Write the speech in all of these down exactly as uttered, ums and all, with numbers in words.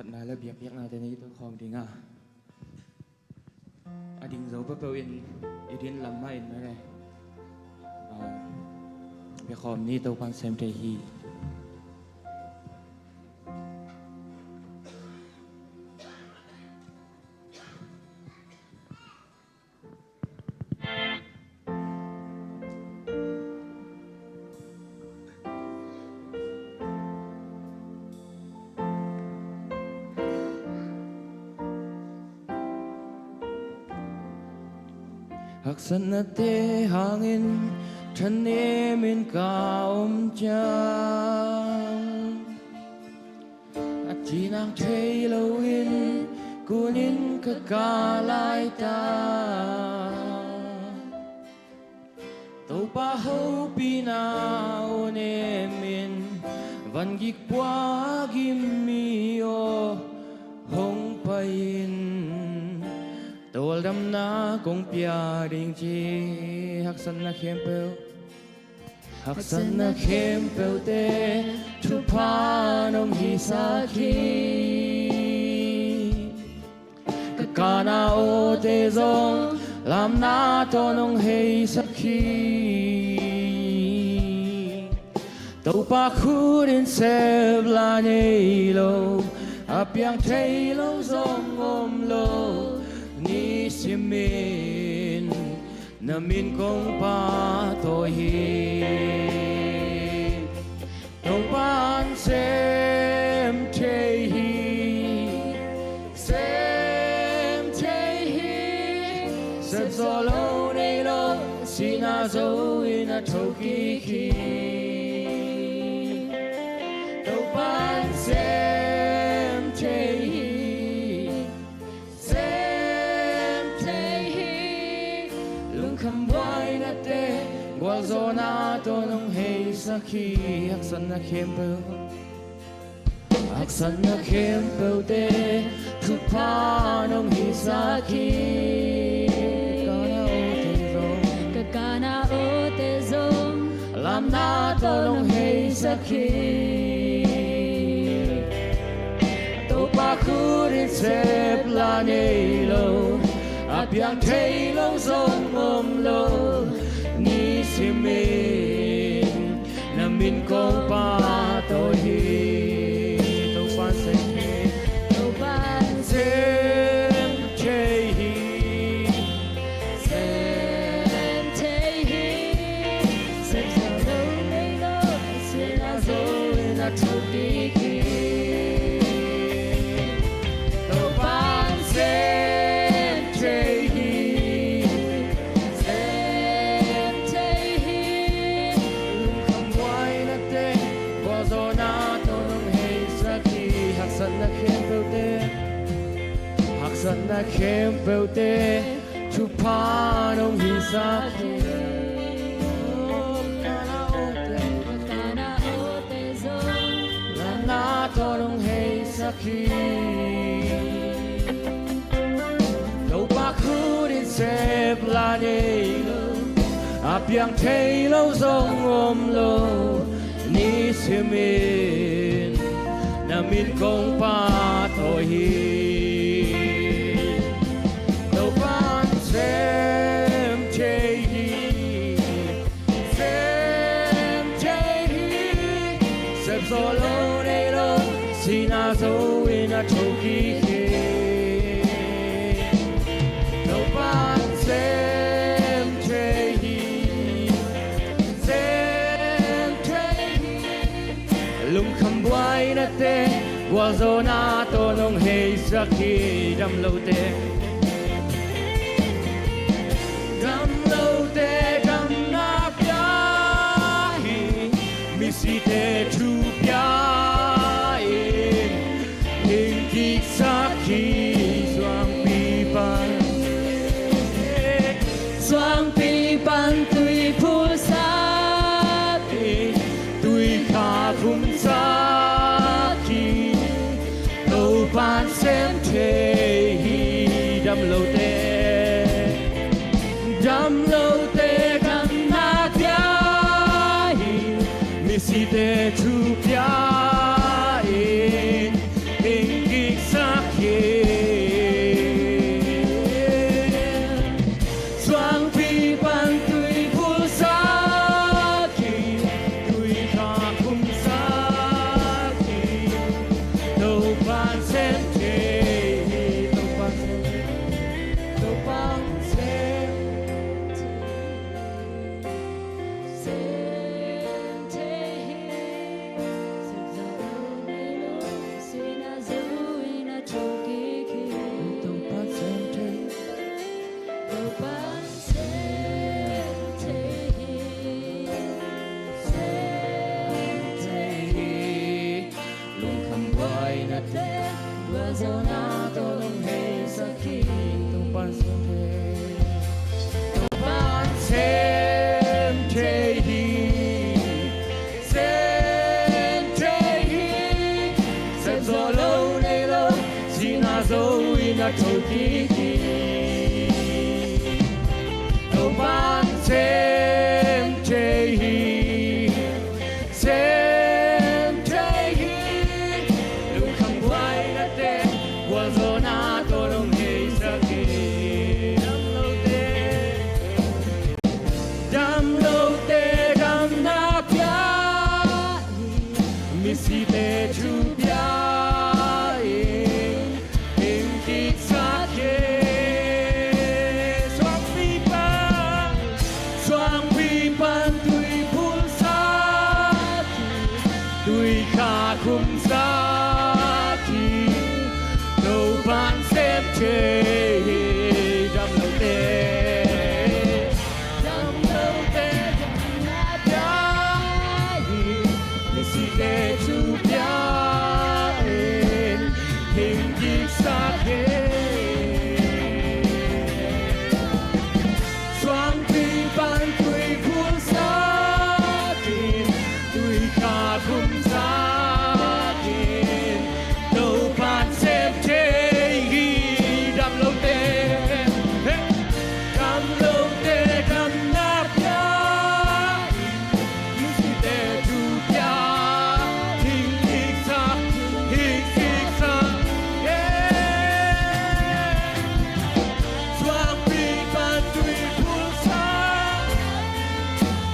Patna le biakpiaknate nei to khawm ding a, a ding zo peuhpeuh in i din lam mah in mene, ah, biakhawm ni. Topa'n sem thei hi. Haksatnate hangin thanemin ka om ciang, a cinang thei loin kunin ka kah lai ta. Topa hopihna uh nemin vangik pua gim mi aw hong pai in, tawldamna kong pia ding ci. Haksatna khempeuh, haksatna khempeuhte thupha nong hisak hi. Ka kana awte zong lamna tawh nong heisak hi. Topa khut in sep la nei lo, a piang thei lo zong om lo, nisimin na min kong pahtawi hi. Topa'n sem thei hi, sem thei hi. Sep zawh lo nei lo, sihna zo in a thokik hi. Topa'n sem thei hi, sem thei hi. Lungkham buainate gualzawhna tawh nong heisak hi. Haksatna khempeuh, haksatna khempeuhte thupha nong hisak hi. Ka kana awte zong, ka kana awte zong lamna tawh nong heisak hi. Topa khut in sep la nei lo, a piang thei lo zong om lo, nisimin na min kong pahtawi hi. Topa'n sem hi, Topa'n sem thei hi, sem thei hi. Sep zawh lo nei lo, sihna zo in a thokik hi. Topa'n sem thei hi, sem thei hi. Lungkham buainate gualzawhna tawh nong heisak hi. Haksatna khempeuhte, haksatna khempeuhte thupha nong hisak hi. Ka kana awte zong lamna tawh nong heisak hi. Topa khut in sep la nei lo, a piang thei lo zong om lo, nisimin na min kong pahtawi hi. Topa'n sem thei hi, sem thei hi. Sep zawh lo nei lo, sihna zo in a thokik hi. Topa'n sem thei hi, sem thei hi. Lungkham buainate gualzawhna tawh nong heisak hi. Damlote, damlote damna pia hi. Misite thu pia in hing kiksak hi. Suangpi pan, suangpi pan tui phulsak hi, tui kha vumsak hi. Topa'n sem thei hi. Damlote, damlote dam Gualzawhna tawh hong heisak hi. Topa'n sem thei. Topa'n sem thei hi. Sem thei hi. Sem zawh lo nei lo, sihna zo-in a thokik hi. Topa'n sem thei hi. Sem thei hi. Lungkham buaina tawh, gualzawhna tawh hong heisak hi. Dam lote, dam lote damna pia hi. Misite thu pia hi. Hing kiksak hi. Suangpi pan, suangpi pan tui phulsak hi. Tui kha khumsak hi. Topa'n sem thei hi. Dam lote, dam lote damna pia hi. Misite thu pia in, hing kiksak hi. Suangpi pan tui phulsak in, tui kha khumsak in, Topa'n sem thei hi. Dam lote, dam lote damna pia hi. Misite thu pia, hing kiksak, hing kiksak, yeah. Suangpi pan tui phulsak,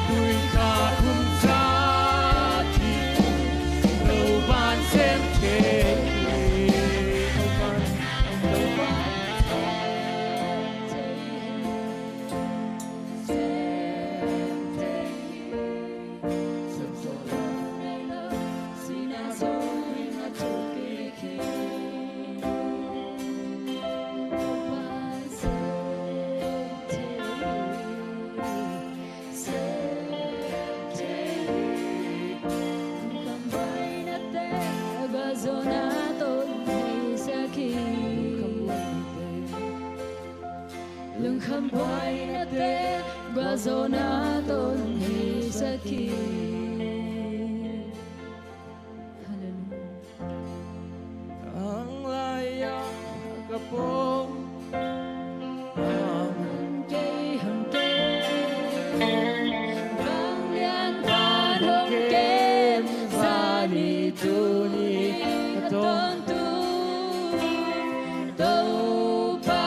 tui kha khumsak hi. Topa'n sem thei hi. Topa'n, Topa'n sem thei hi. Sem thei hi. Sem zawh lo nei lo, sihna zo-in a thokik hi. Topa'n sem thei hi. Sem thei hi. Lungkham buaina tawh, gualzawhna tawh hong heisak hi. Lungkham buaina tawh, gualzawhna tawh hong heisak hi. Halleluiah. Ang lai-ah ka pom, aman kei hong kem. Vanglian Pa'n hong kem, zani tuni ka tawntung Topa.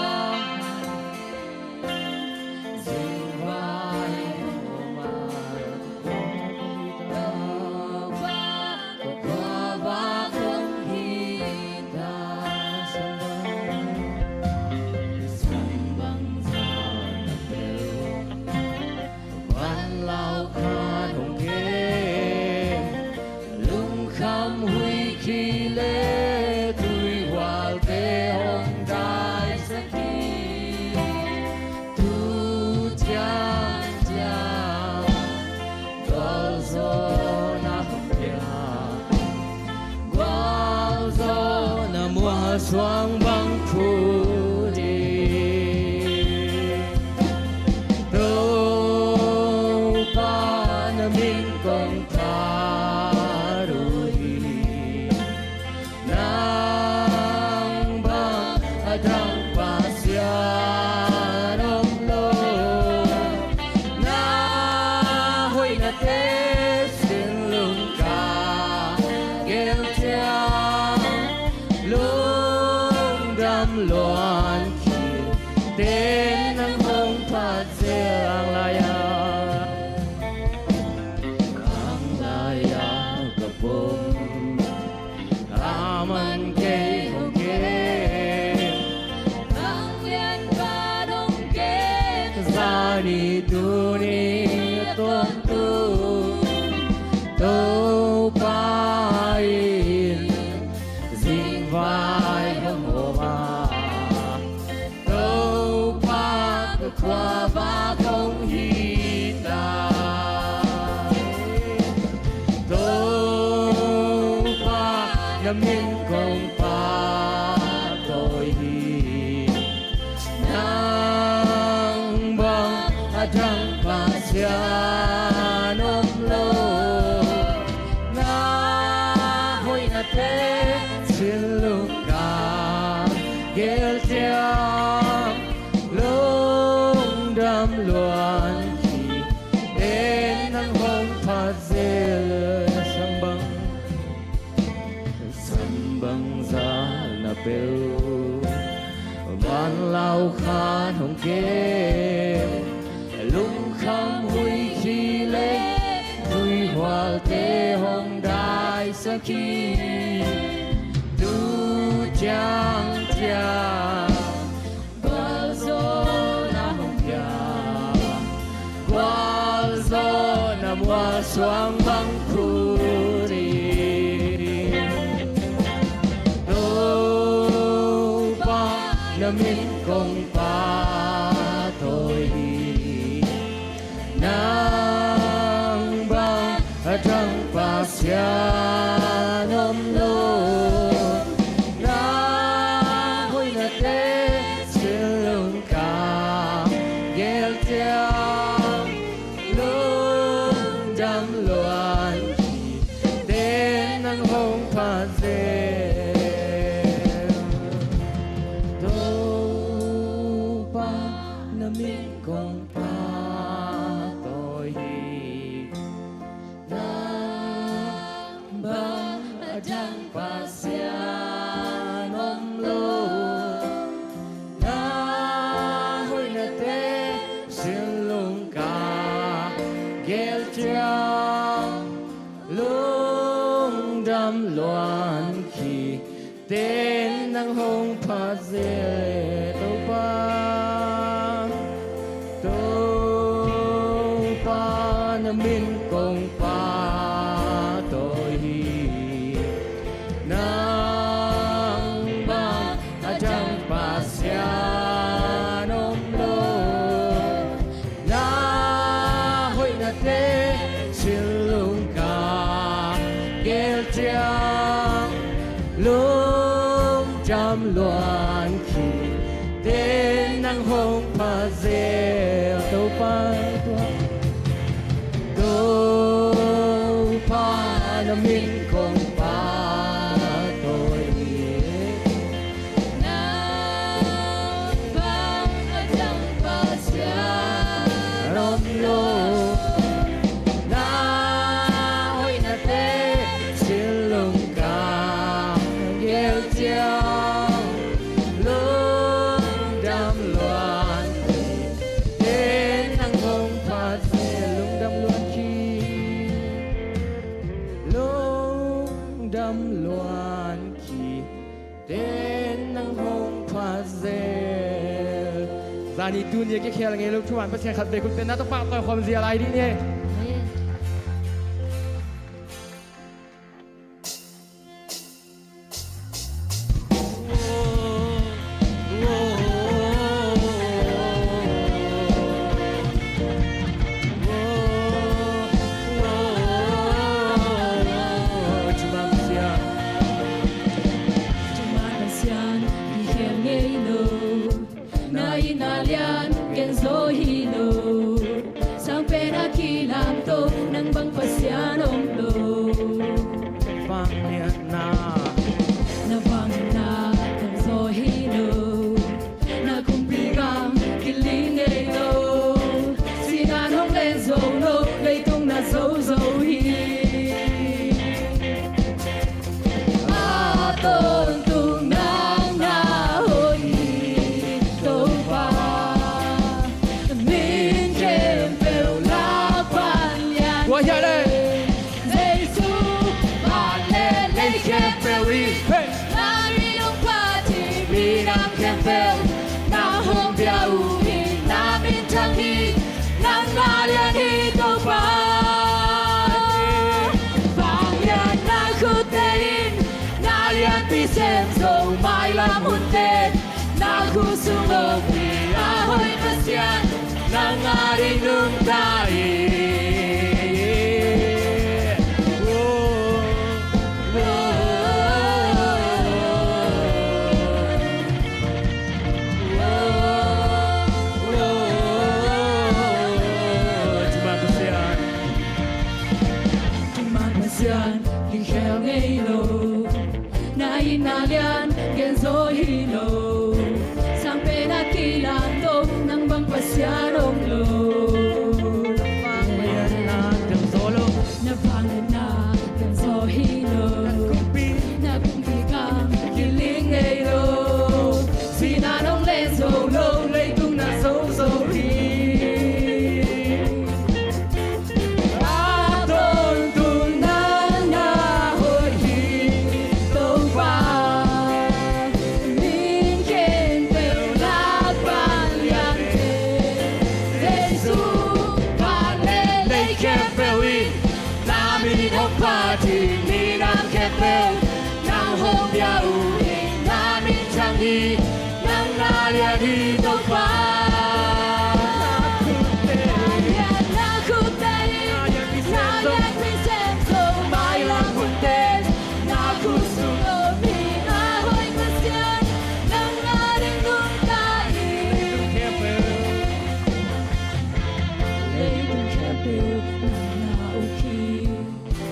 Lungkham huih khi le tuihualte hong daisak hi. Tu ciang ciang gualzawhna hong pia, gualzawhna mualsuang bang phut hi. Topa na min kong phat uh hi. Nang bang a dang Pasian om lo. Na hoihnate sin lungka gel ciang, lungdam luan khin ten nang hong phat zel. Ang lai-ah, ang lai-ah ka pom, aman kei hong kem. Vanglian Pa'n hong kem. Zani tuni a tawntung Topa in zingvai hong hawm a. na min kong pahtawi hi. Nang bang a dang Pasian om lo. Na hoihnate thinlung ka gel ciang, lungdam luan khit, ten nang hong phat zel. Sang bang, sang bang za na peuh, van lau khan hong kem, lungkham huikhih le huihualte hong daisak hi. Tu ciang ciang gualzawhna hong pia, gualzawhna mualsuang bang khut hi. Topa na min kong pahtawi hi. Nang bang a dang Pasian om lo. Na hoihnate thinlung ka gel ciang, lungdam luan khit, ten nang hong phat zel. Topa na min kong pahtawi hi. Nang bang a dang Pasian om lo. Na hoihnate thinlung ka gel ciang, lungdam luan khit, ten nang hong phat zel. Topa, Topa na min kong pahtawi hi. Nang bang a dang Pasian om lo. Na hoihnate thinlung ka gel ciang, lungdam luan khit, ten nang hong phat zel. Topa, Topa na min kong pahtawi hi. Nang bang a dang Pasian om lo. Na hoihnate thinlung ka gel ciang, lungdam luan khit, ten nang hong phat zel. Lungdam luan khit, lungdam luan khit, ten nang hong phat zel. Zani tuni a kikhel ngei lo thuman Pasian khat vei khut beng na tawh pahtawi khawm zia lai dih ni. Thuman Pasian, thuman Pasian kikhel ngei lo. Na itna lian gen zo hi lo. Sangpen a kilamto nang bang Pasian om lo. Vangliatna, na vangliatna gen zo hi lo. Na kumpi gam kiling ngei lo. Sinan hong len zo lo, leitung na zo zo hi. A tawntung nang na hoih hi Topa. Min khempeuh lak pan lian. Tua hiah le. Jesu man le lei khempeuh hi. Hey. Na min hong phat hi, minam khempeuh na hong pia uh hi, na min thang hi. Nang na lian hi Topa. Vangliatna khutte in na lianpi sem zo, mailam hunte na khutsung om hi. A hoih Pasian, nang ading nungta hi. Oh, oh, oh. Na lian gen zaw hi lo, sang pen a kilang to, nang bang Pasian om lo. Na vang lian na gen zaw lo, na vang lian na gen zaw hi lo. Na kumpi, na kumpi kam kiling ngei lo. Sihna nong len zo lo, leitung na zo zo hi. A tawntung nang na hoih hi Topa. Min khempeuh lak pan liante, Jesu, van le lei khempeuh in na min hong phat hi. Minam khempeuh nang hong pia uh hi, na min thang hi. Nang na lian hi Topa. Na lian na khutte in, na lian pi sem zo mailam hunte, na khut sung om hi a hoih Pasian, nang a ding nungta hi. Leitung khempeuh nang na uk hi,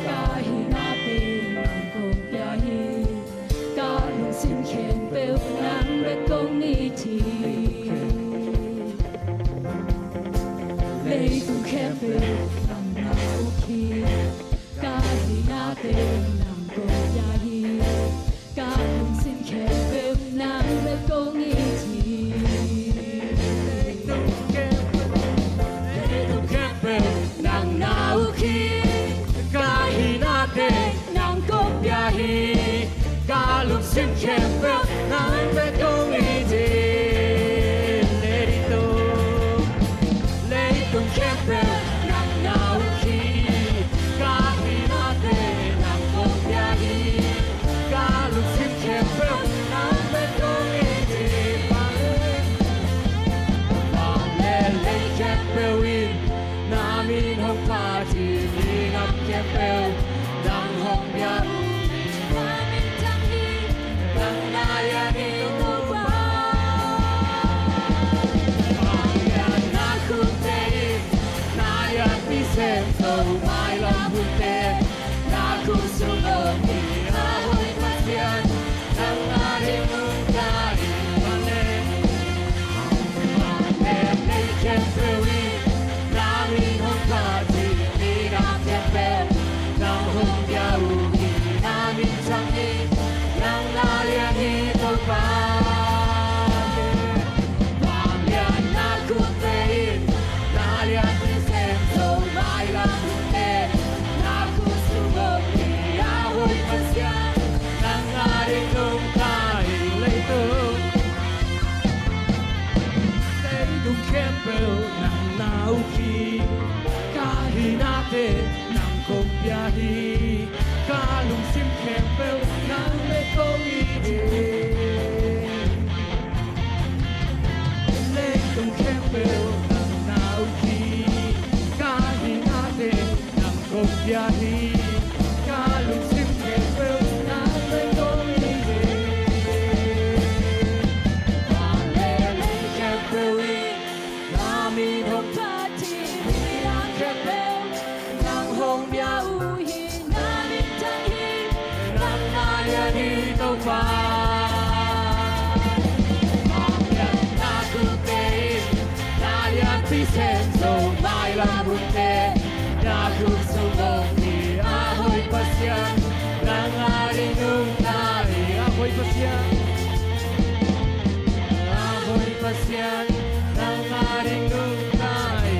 ka hinate nang kong pia hi. Ka lungsim khempeuh nang bek kong it hi. Leitung khempeuh nang na uk hi, ka hinate nang kong pia hi. Ka lungsim khempeuh nang bek kong it hi. Leitung khempeuh, leitung khempeuh nang na uk hi, ka hinate nang kong pia hi. Ka lungsim khempeuh nang bek kong it hi. Leitung, leitung khempeuh nang na uk hi, ka hinate nang kong pia hi. Ka lungsim khempeuh nang bek kong it hi. Van le, van le lei khempeuh in na min hong phat hi. Minam khempeuh nang hong pia uh hi, na min thang hi. Nang na lian hi Topa. Van lian na khutte in, na lian pi sem zo mailam hunte, na khut sung om hi a hoih Pasian, nang a ding nungta hi. Van le, van le lei khempeuh in na min hong phat hi. Minam khempeuh nang hong pia uh hi, na min thang hi. Nang na lian hi Topa. Van lian na khutte in, na lian pi sem zo mailam hunte, na khut sung om hi a hoih Pasian, nang a ding nungta hi. Leitung, leitung khempeuh nang na uk hi, ka hinate nang kong pia hi. Ka lungsim khempeuh nang bek kong it hi. Leitung khempeuh nang na uk hi, ka hinate nang kong pia hi. Ka lungsim khempeuh nang bek kong it hi. Van le lei khempeuh in na min hong phat hi. Minam khempeuh nang hong pia uh hi, na min thang hi. Nang na lian hi Topa. Van lian na khutte in, na lian pi sem zo mailam hunte, na khut sung om hi a hoih Pasian, nang a ding nungta hi. A hoih Pasian, a hoih Pasian, nang a ding nungta hi.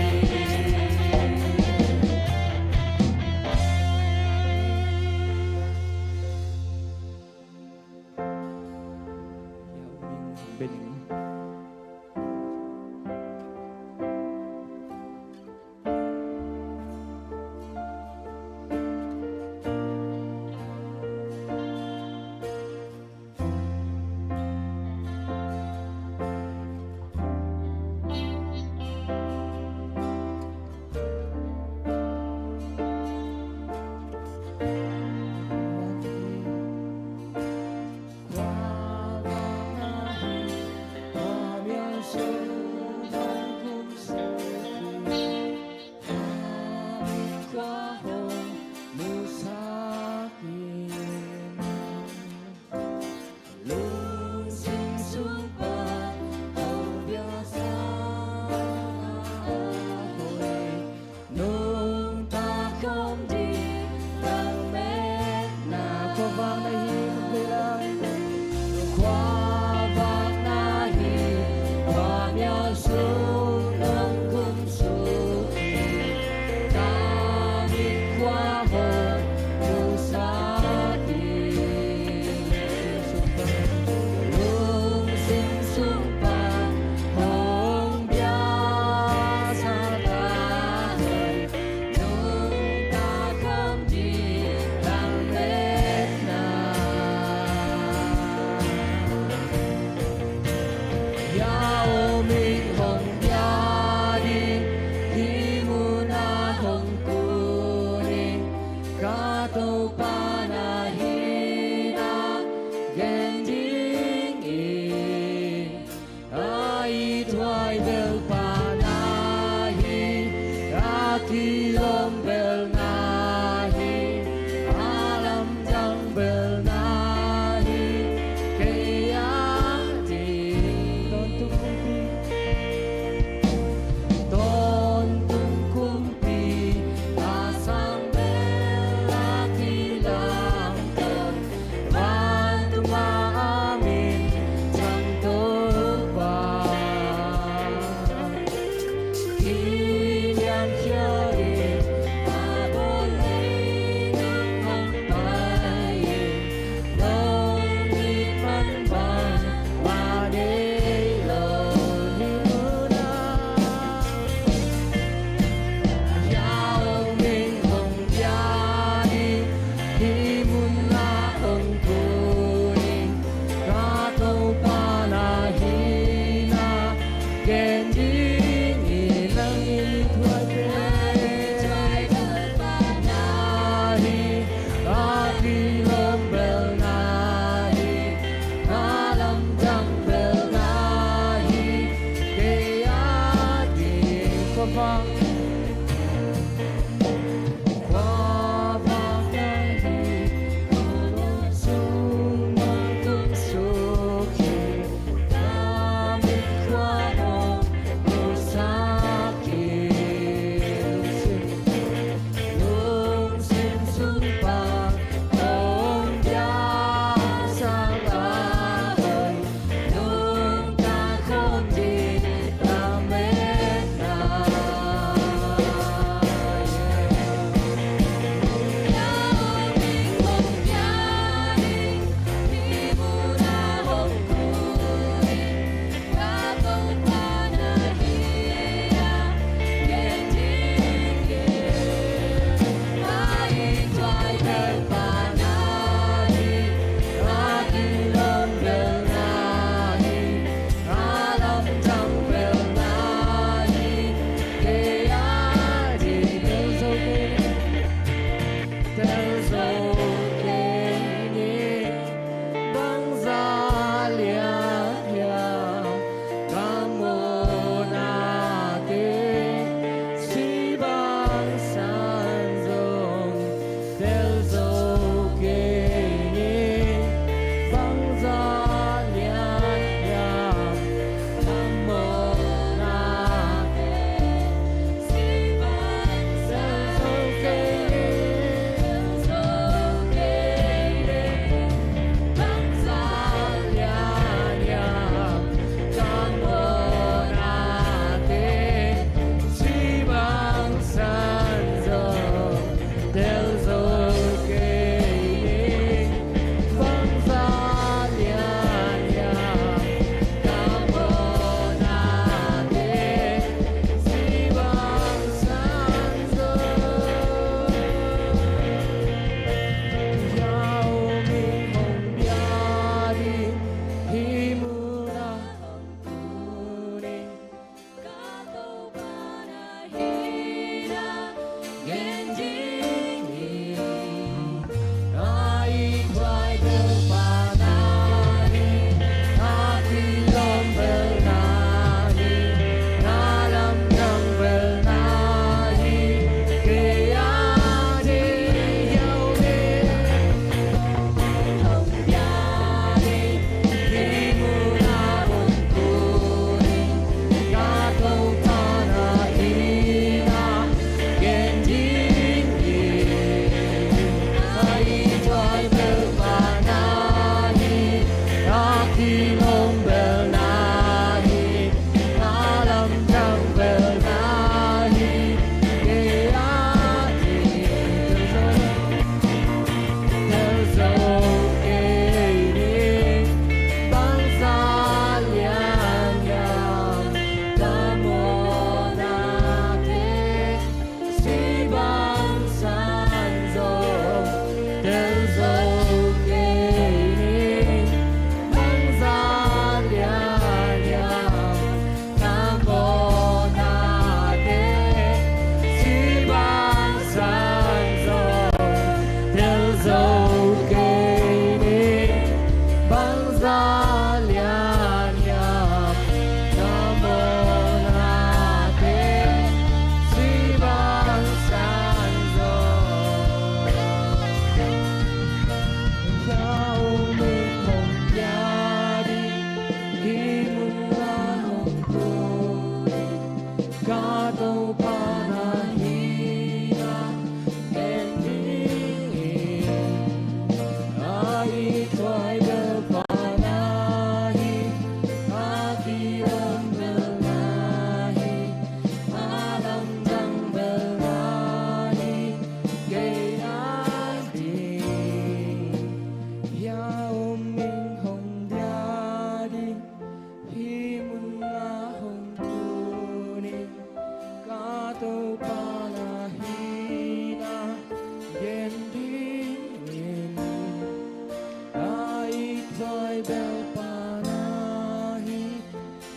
Belpa na hi,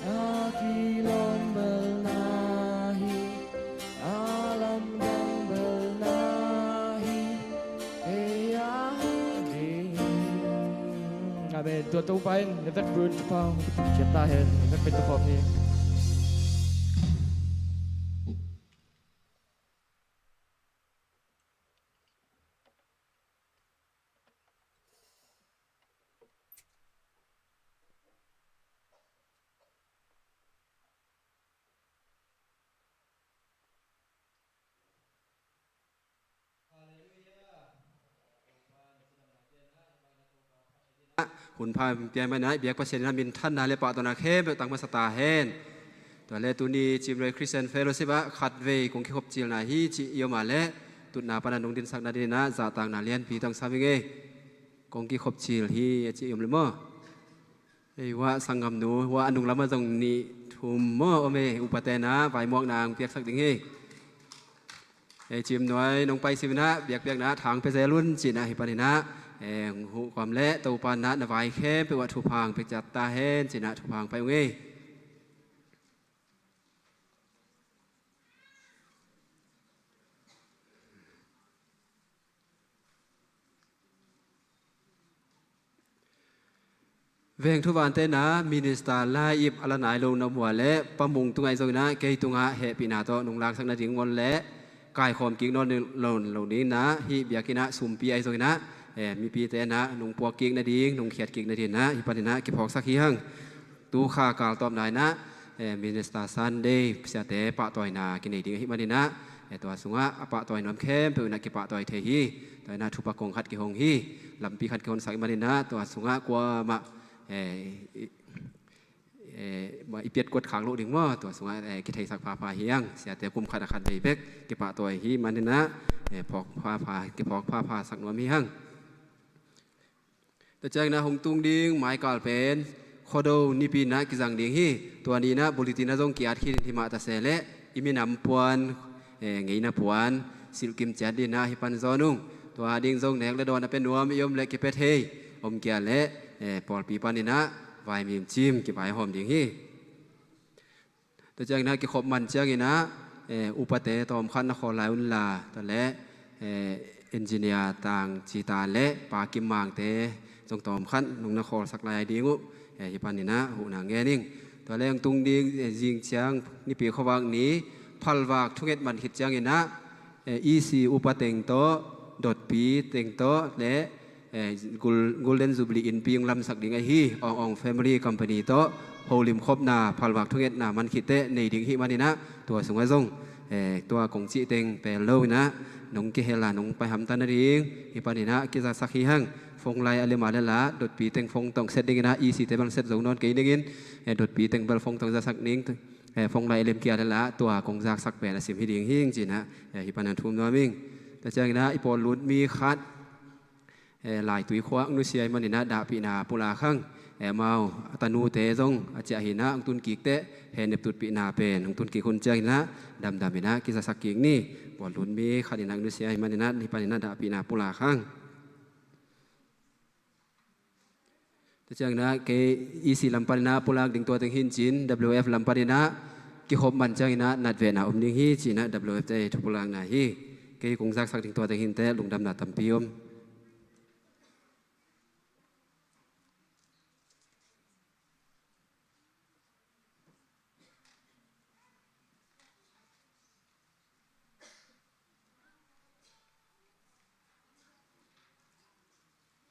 a kilawm bel na hi, a lamdang bel na hi, ei a ding. Amen. Tua Topa in na vekpi-in thupha hong pia ta hen. Na vekpi-in thupha hong pia. Hun pha piak manin ah, biak Pasian in ah minthanna le pahtawina khempeuh tang masa ta hen. Tua leh tuni Cimnuai Christian Fellowship ah khatvei kong kikhop cilna hi cih i om a leh, tutna pan a nong dinsak nadingin ah zahtakna lianpi tawh hong sam ing ei. Kong kikhop cil hi a cih i om leh maw? Ei, hua sanggamnu, hua a nunglam ah zong nih thum maw om ei, upate in ah vaimuakna hong piaksak ding hi. Ei, Cimnuai nong paisim in ah biakpiakna thang pia zel un ci-in ah, hih panin ah, ei, hong huh kawm leh Topa in ah na vai khempeuh ah thupha hong pia ciat ta hen ci-in ah thupha hong pai ung ei. Veng thuvante in ah minister lai-ip a la nai lo na om uh a leh, Pa Mung tungah ahi zongin ah kei tungah hehpihna tawh nong laksak nading ngol leh, kaikhawm kik nawn lo, lo dingin ah, hih biakinn ah sumpi ahi zongin ah, eh, mipite in ah nong puak kik nading, nong khiat kik nadingin ah, hih panin ah kiphawksak hi hang. Tu kha kal tawpna in ah, eh, Minister Sunday siate pahtawina kinei ding ahih manin ah, eh, tua sungah a pahtawi nuam khempeuh in ah kipahtawi thei hi. Tua in ah thupha kong khat kihong hi. Lampi khat kihonsak ahih manin ah, tua sungah kuamah, eh, i, eh, ma, i piat kuat khak loh ding maw? Tua sungah, eh, kitheisak phapha hi hang. Siate kum khat ah khatvei bek kipahtawi hi manin ah, eh, phawk phapha, kiphawk phaphasak nuam hi hang. Tua ciangin ah hong tung ding maikal pen Khuado Nipi in ah kizang ding hi. Tua ni in ah bulletin ah zong ki-at khin hi mah ta se leh, i minam puan, eh, ngeina puan silhkim ciat dingin ah hih pan zawn ung. Tua ding zong nek le dawn a pia nuam i om leh kipia thei, om kei leh, eh, pawlpi panin ah vaimim cim kivaihawm ding hi. Tua ciangin ah kikhop man ciangin ah, eh, upate tawmkhat na khawl lai un la, tua leh, eh, engineer Tang Ci Ta leh Pa Kim Mangte zong tawmkhat nong na khawlsak lai ding uh, eh, hih panin ah huhna ngen ing. Tua leh hong tung ding, eh, zing ciang Nipi khuavak ni phalvak thunget man khit ciangin ah, eh, E C upa teng tawh, dotpi teng tawh leh, eh, Gul-, Golden Jubilee innpi hong lamsak ding ahi hi. Ong Ong Family Company tawh holim khopna phalvak thungetna man khit teh nei ding ahih manin ah, tua sungah zong, eh, tua kong cih teng pel lo in ah nong kihel a nong pai hamtang nading, hih panin ah kizaksak hi hang. Phone line a lem a leh la, dotpi teng phone tawh set dingin ah, E C te bel set zo nawn kei ning in, eh, dotpi teng bel phone tawh zaksak ning, eh, phone line a lem kei a leh la, tua kong zaksak pen a sim hi ding hi ing ci-in ah, eh, hih panin ah thum nuam ing. Tua ciangin ah i pawl lut mi khat, eh, Laitui khua ah nusia ahih manin ah dahpihna pulak hang. Eh, amau a tanute zong a ciah hi in ah hong tun kik teh, hehnep tutpihna pen hong tun kik hun ciangin ah damdam in ah kizaksak kik ni. Pawl lut mi khat in ah nusia ahih manin ah hih panin ah dahpihna pulak hang. Tua ciangin ah kei E C lam panin ah pulak ding tua teng hi in cin, W F lam panin ah kikhop man ciangin ah natvehna om ding hi ci-in ah W F te thu pulakna hi. Kei kong zaksak ding tua teng hi in teh, lungdamna tampi om.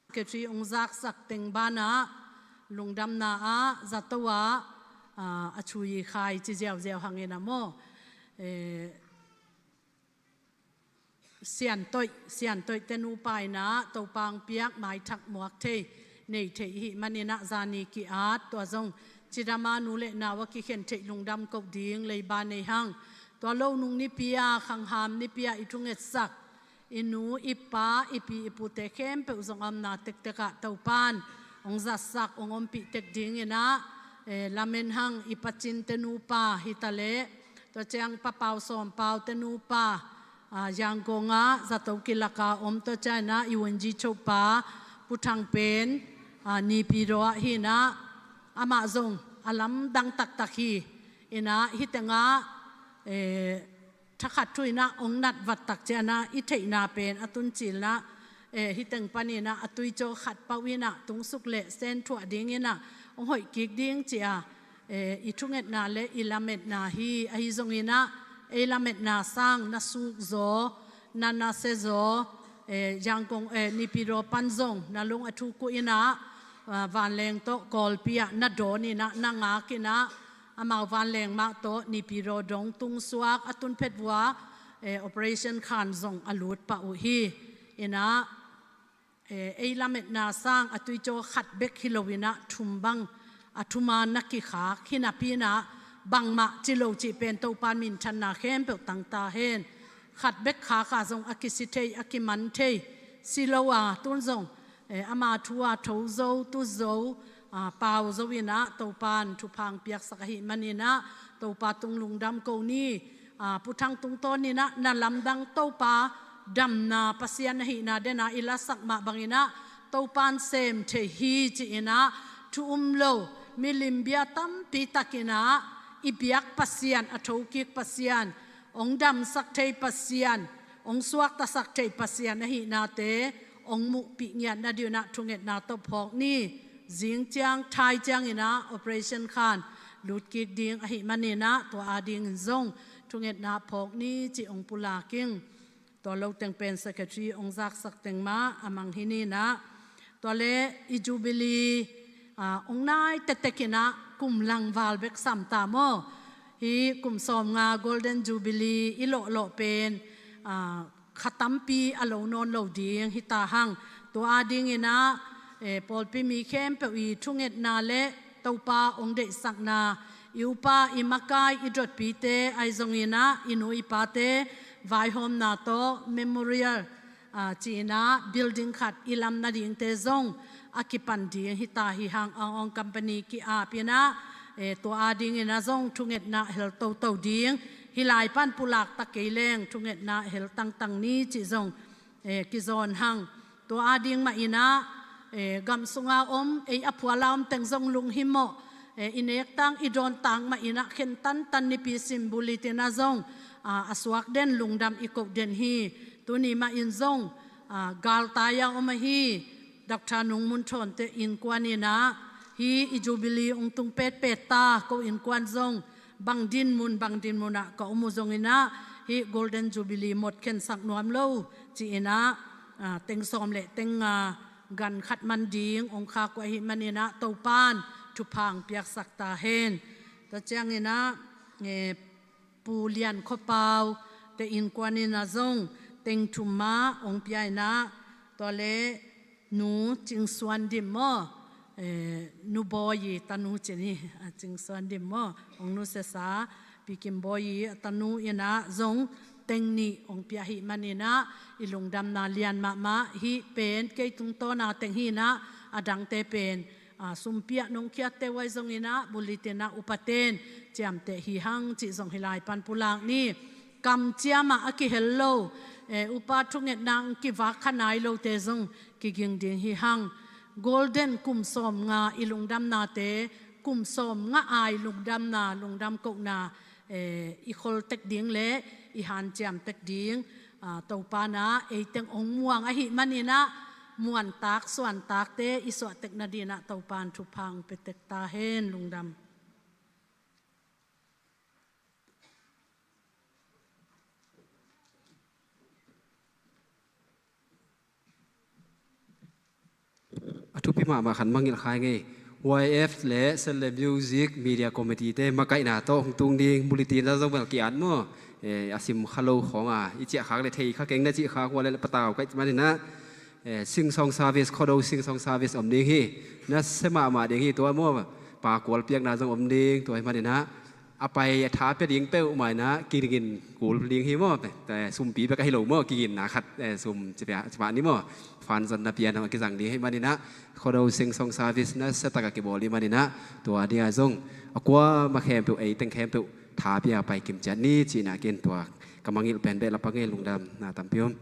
Kei thu hong zaksak teng banah lungdamna ah zato ah, ah, a chui khai ci ziauziau hangin ah maw? Eh, Siantoih, Siantoih te nupa in ah Topa hong piak maithak muak thei nei thei i hih manin ah zani ki-at, tua zong cidam a nu le nau a kikhen theih lungdam koh ding leiba nei hang. Tua lo nung nipi a, khangham nipi a i thungetsak i nu, i pa, i pi, i pute khempeuh zong a omna tektek ah Topa'n hong zatsak, hong ompih tek dingin ah, eh, lamen hang. I pacin te nupa hi ta leh, tua ciang Pa Pau Sawm Pau te nupa, ah, Yangon ah zato kilak a om, tua ciangin ah i U N G chopa Pu Thang Pen, Naypyidaw ah hi inah, amah zong a lamdang taktak hi inah, hih tengah thakhat thu inah ong nat vat tak cianah i theihna pen a tuncil inah, hih teng pan inah a tuicaw khat pauh inah tungsuk leh senthuah ding inah ong hoih kik ding ci-a i thungetna le i lametna hi. Ahi zong inah ei lametna sang na suk zaw, na nasia zaw, Yangon, Naypyidaw pan zong na lung a thuk uh inah vanleng tawh Kawlpi ah na dawn inah na ngak inah, amau vanleng mah tawh Naypyidaw dong tungsuak a tunphet vua, operation khan zong a lut pah uh hi. Inah ei lametna sang a tuicaw khat bek hi lo inah thum bang a thuma na kikhak hi napi inah bangmah ci lo cih pen Topan minthanna khempeuh tang ta hen. Khat bek khak a zong a kisi thei, a kiman thei, si lo a tun zong ama thu a tho zo, tu zo, pau zo inah Topan thupha ong piaksak ahih man inah Topa tung lungdam ko ni. Pu Thang tungtawn inah na lamdang Topa damna Pasian ahihna dena i lasak mah bang inah Topan sem thei hi ci inah thu um lo milim bia tampi tak inah i biak Pasian, a thokik Pasian, ong damsak thei Pasian, ong suaktasak thei Pasian ahihnate ong muhpih ngiat nading inah thungetna tawh phawk ni. Zing ciang, thai ciang inah operation khan lut kik ding ahih man inah tua adingin zong thungetna phawk ni ci ong pulak ing. Tua lo teng pen secretary ong zaksak teng mah a mang hi ni inah. Tua le i jubilee ong nai tektek inah kum lang val bek sam ta maw? Hih kum sawmnga Golden Jubilee i lawhlawh pen kha tampi a lo nawn lo ding hi ta hang. Tua ading inah pawlpi mi khempeuh i thungetna le Topa ong deihsakna, i upa, i makai, i dotpite, ahi zong inah i nu i pate vaihawmna tawh memorial ci inah building khat i lam nadingte zong a kipan ding hi ta hi hang. Ang Ong Company ki-ap inah tua ading inah zong thungetna hel toto ding, hih lai pan pulak ta kei leng thungetna hel tangtang ni cih zong kizawn hang. Tua ading mah inah gam sunga om, ei a phuala om teng zong lunghimawh, i nek tang i dawn tang mah inah khen tantan nipi sim bulletin ah zong a suak den lungdam i koh den hi. Tuni mah in zong galtai a om ahi Doctor Nung Mun Thawnte innkuan inah hih i jubilee ong tung petpet ta, ko innkuan zong bang dinmun bang dinmun ah ka om uh zong inah hih Golden Jubilee mawk khensak nuam lo ci inah teng sawm le teng nga gan khat man ding ong khak uh ahih man inah Topan thupha ong piaksak ta hen. Tua ciang inah Pu Lian Khua Pau te innkuan inah zong teng thum mah ong pia inah, tua le Nu Cing Suan Dim maw, Nu Bawi i tanu ci ni, Cing Suan Dim maw, ong nusiasa Pi Kim Bawi i a tanu inah zong teng nih ong pia ahih man inah i lungdamna lian mahmah. Hih pen kei tungtawna teng hi inah a dangte pen sumpi ah nong khiatte uh ahi zong inah bulletin ah upaten ciamteh hi hang cih zong hih lai pan pulak ni. Kamciam ah a kihel lo upa thungetna ong kivak kha nai lote zong kiging ding hi hang. Golden kum sawmnga i lungdamnate, kum sawmnga a i lungdamna, lungdam kohna i khol tek ding le i hanciam tek ding Topan ah ei teng ong muang ahih man inah muantak suantakte i suahtek nading inah Topan thupha ong pia tek ta hen. Lungdam. A thupi mahmah khat mangngilh kha ing ei. Y F le Cell le Music Media Committee te makaihna tawh hong tung ding, bulletin ah zong bel ki-at maw, a sim kha lo khawng a i ciah khak le thei kha keng na cih khak uh a le patau ka hih man inah Sing Song Service, Khuado Sing Song Service om ding hi. Nasia mahmah ding hi tua maw, pa kual piakna zong om ding. Tua ahih man inah a pai a tha pia ding peuhmah inah kigin kul ding hi maw. Sumpi bek ahi lo maw, kiginna khat sum ci pah ni maw, fan zonna pian a kizang ding ahih man inah Khuado Sing Song Service nasia tak a kibawl ahih man inah tua ding ah zong a kuamah khempeuh, ei teng khempeuh tha pia pai kim ciat ni cihna ken tua ka mangngilh pen beh la pang ei. Lungdamna tampi om.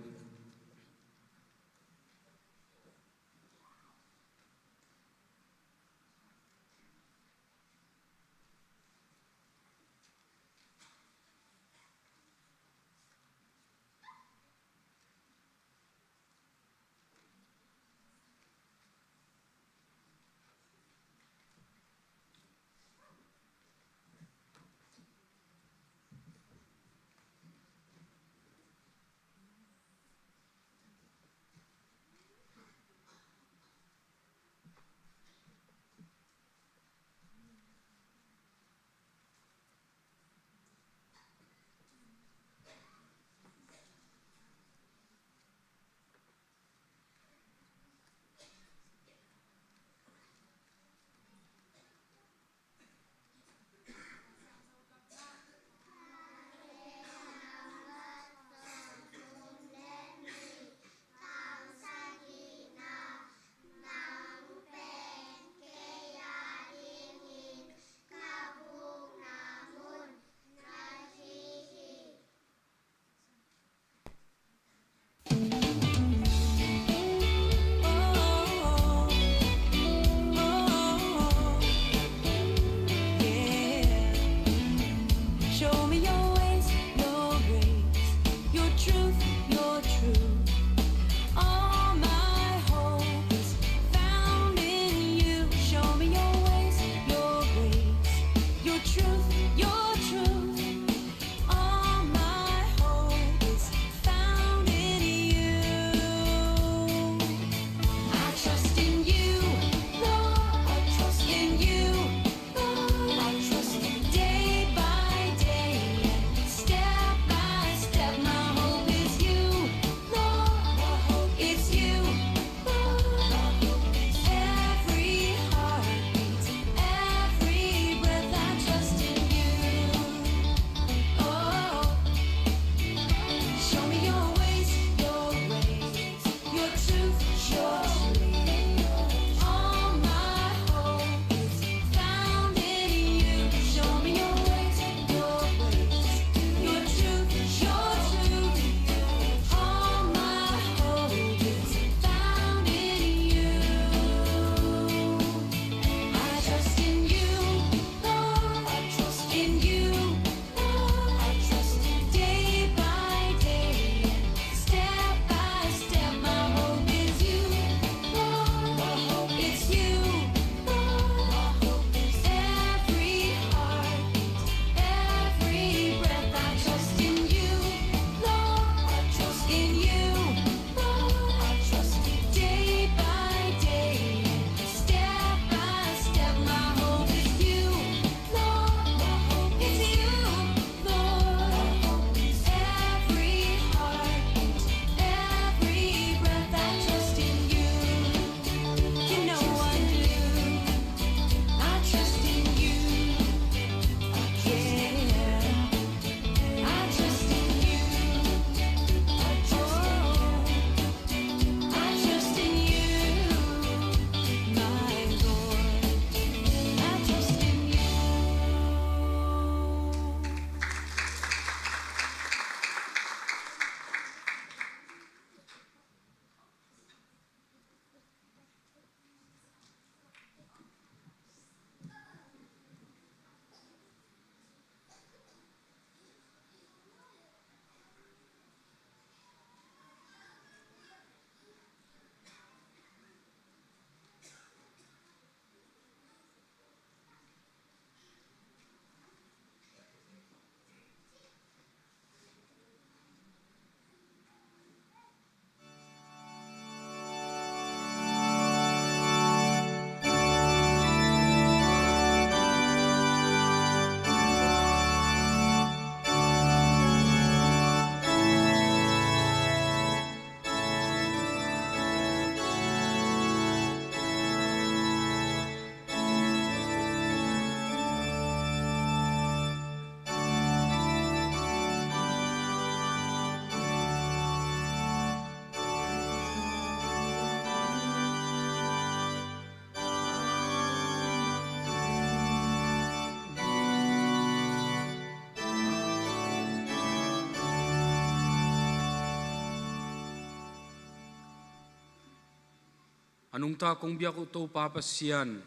A nungta kong biak uh Topa Pasian,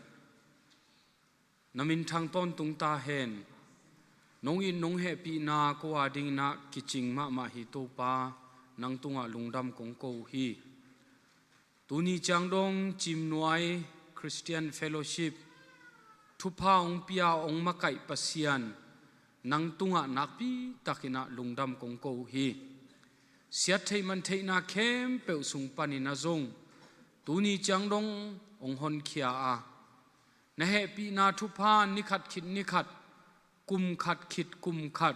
na minthang tawntung ta hen. Nong it nong hehpihna ko a dingin ah kicing mahmah hi Topa, nang tungah lungdam kong ko uh hi. Tuni ciang dong Cimnuai Christian Fellowship thupha hong pia hong makaih Pasian, nang tungah nakpi takin ah lungdam kong ko uh hi. Siat theih man theihna khempeuh sung panin ah zong tuni ciang dong hong honkhia a, na hehpihna thupha ni khat khit ni khat, kum khat khit kum khat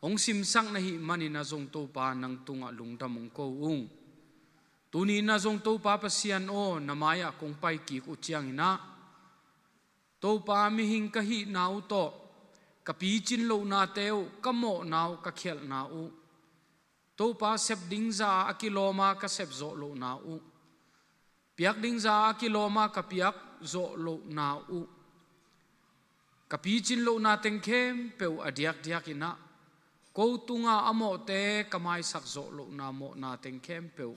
hong simsak na hih manin ah zong Topa, nang tungah lungdam hong ko ung. Tuni in ah zong Topa Pasian aw, na mai-ah kong pai kik uh ciangin ah, Topa, mihing ka hihna uh tawh ka picin lohnate uh, ka mawhna uh, ka khialhna uh, Topa, sep dingza a kilawm a ka sep zawh lohna uh, piak dingza a kilawm a ka piak zawh lohna uh, ka picin lohna teng khempeuh a diakdiakin ah, ko tunga a mawhte ka maisak zawh lohna mawhna teng khempeuh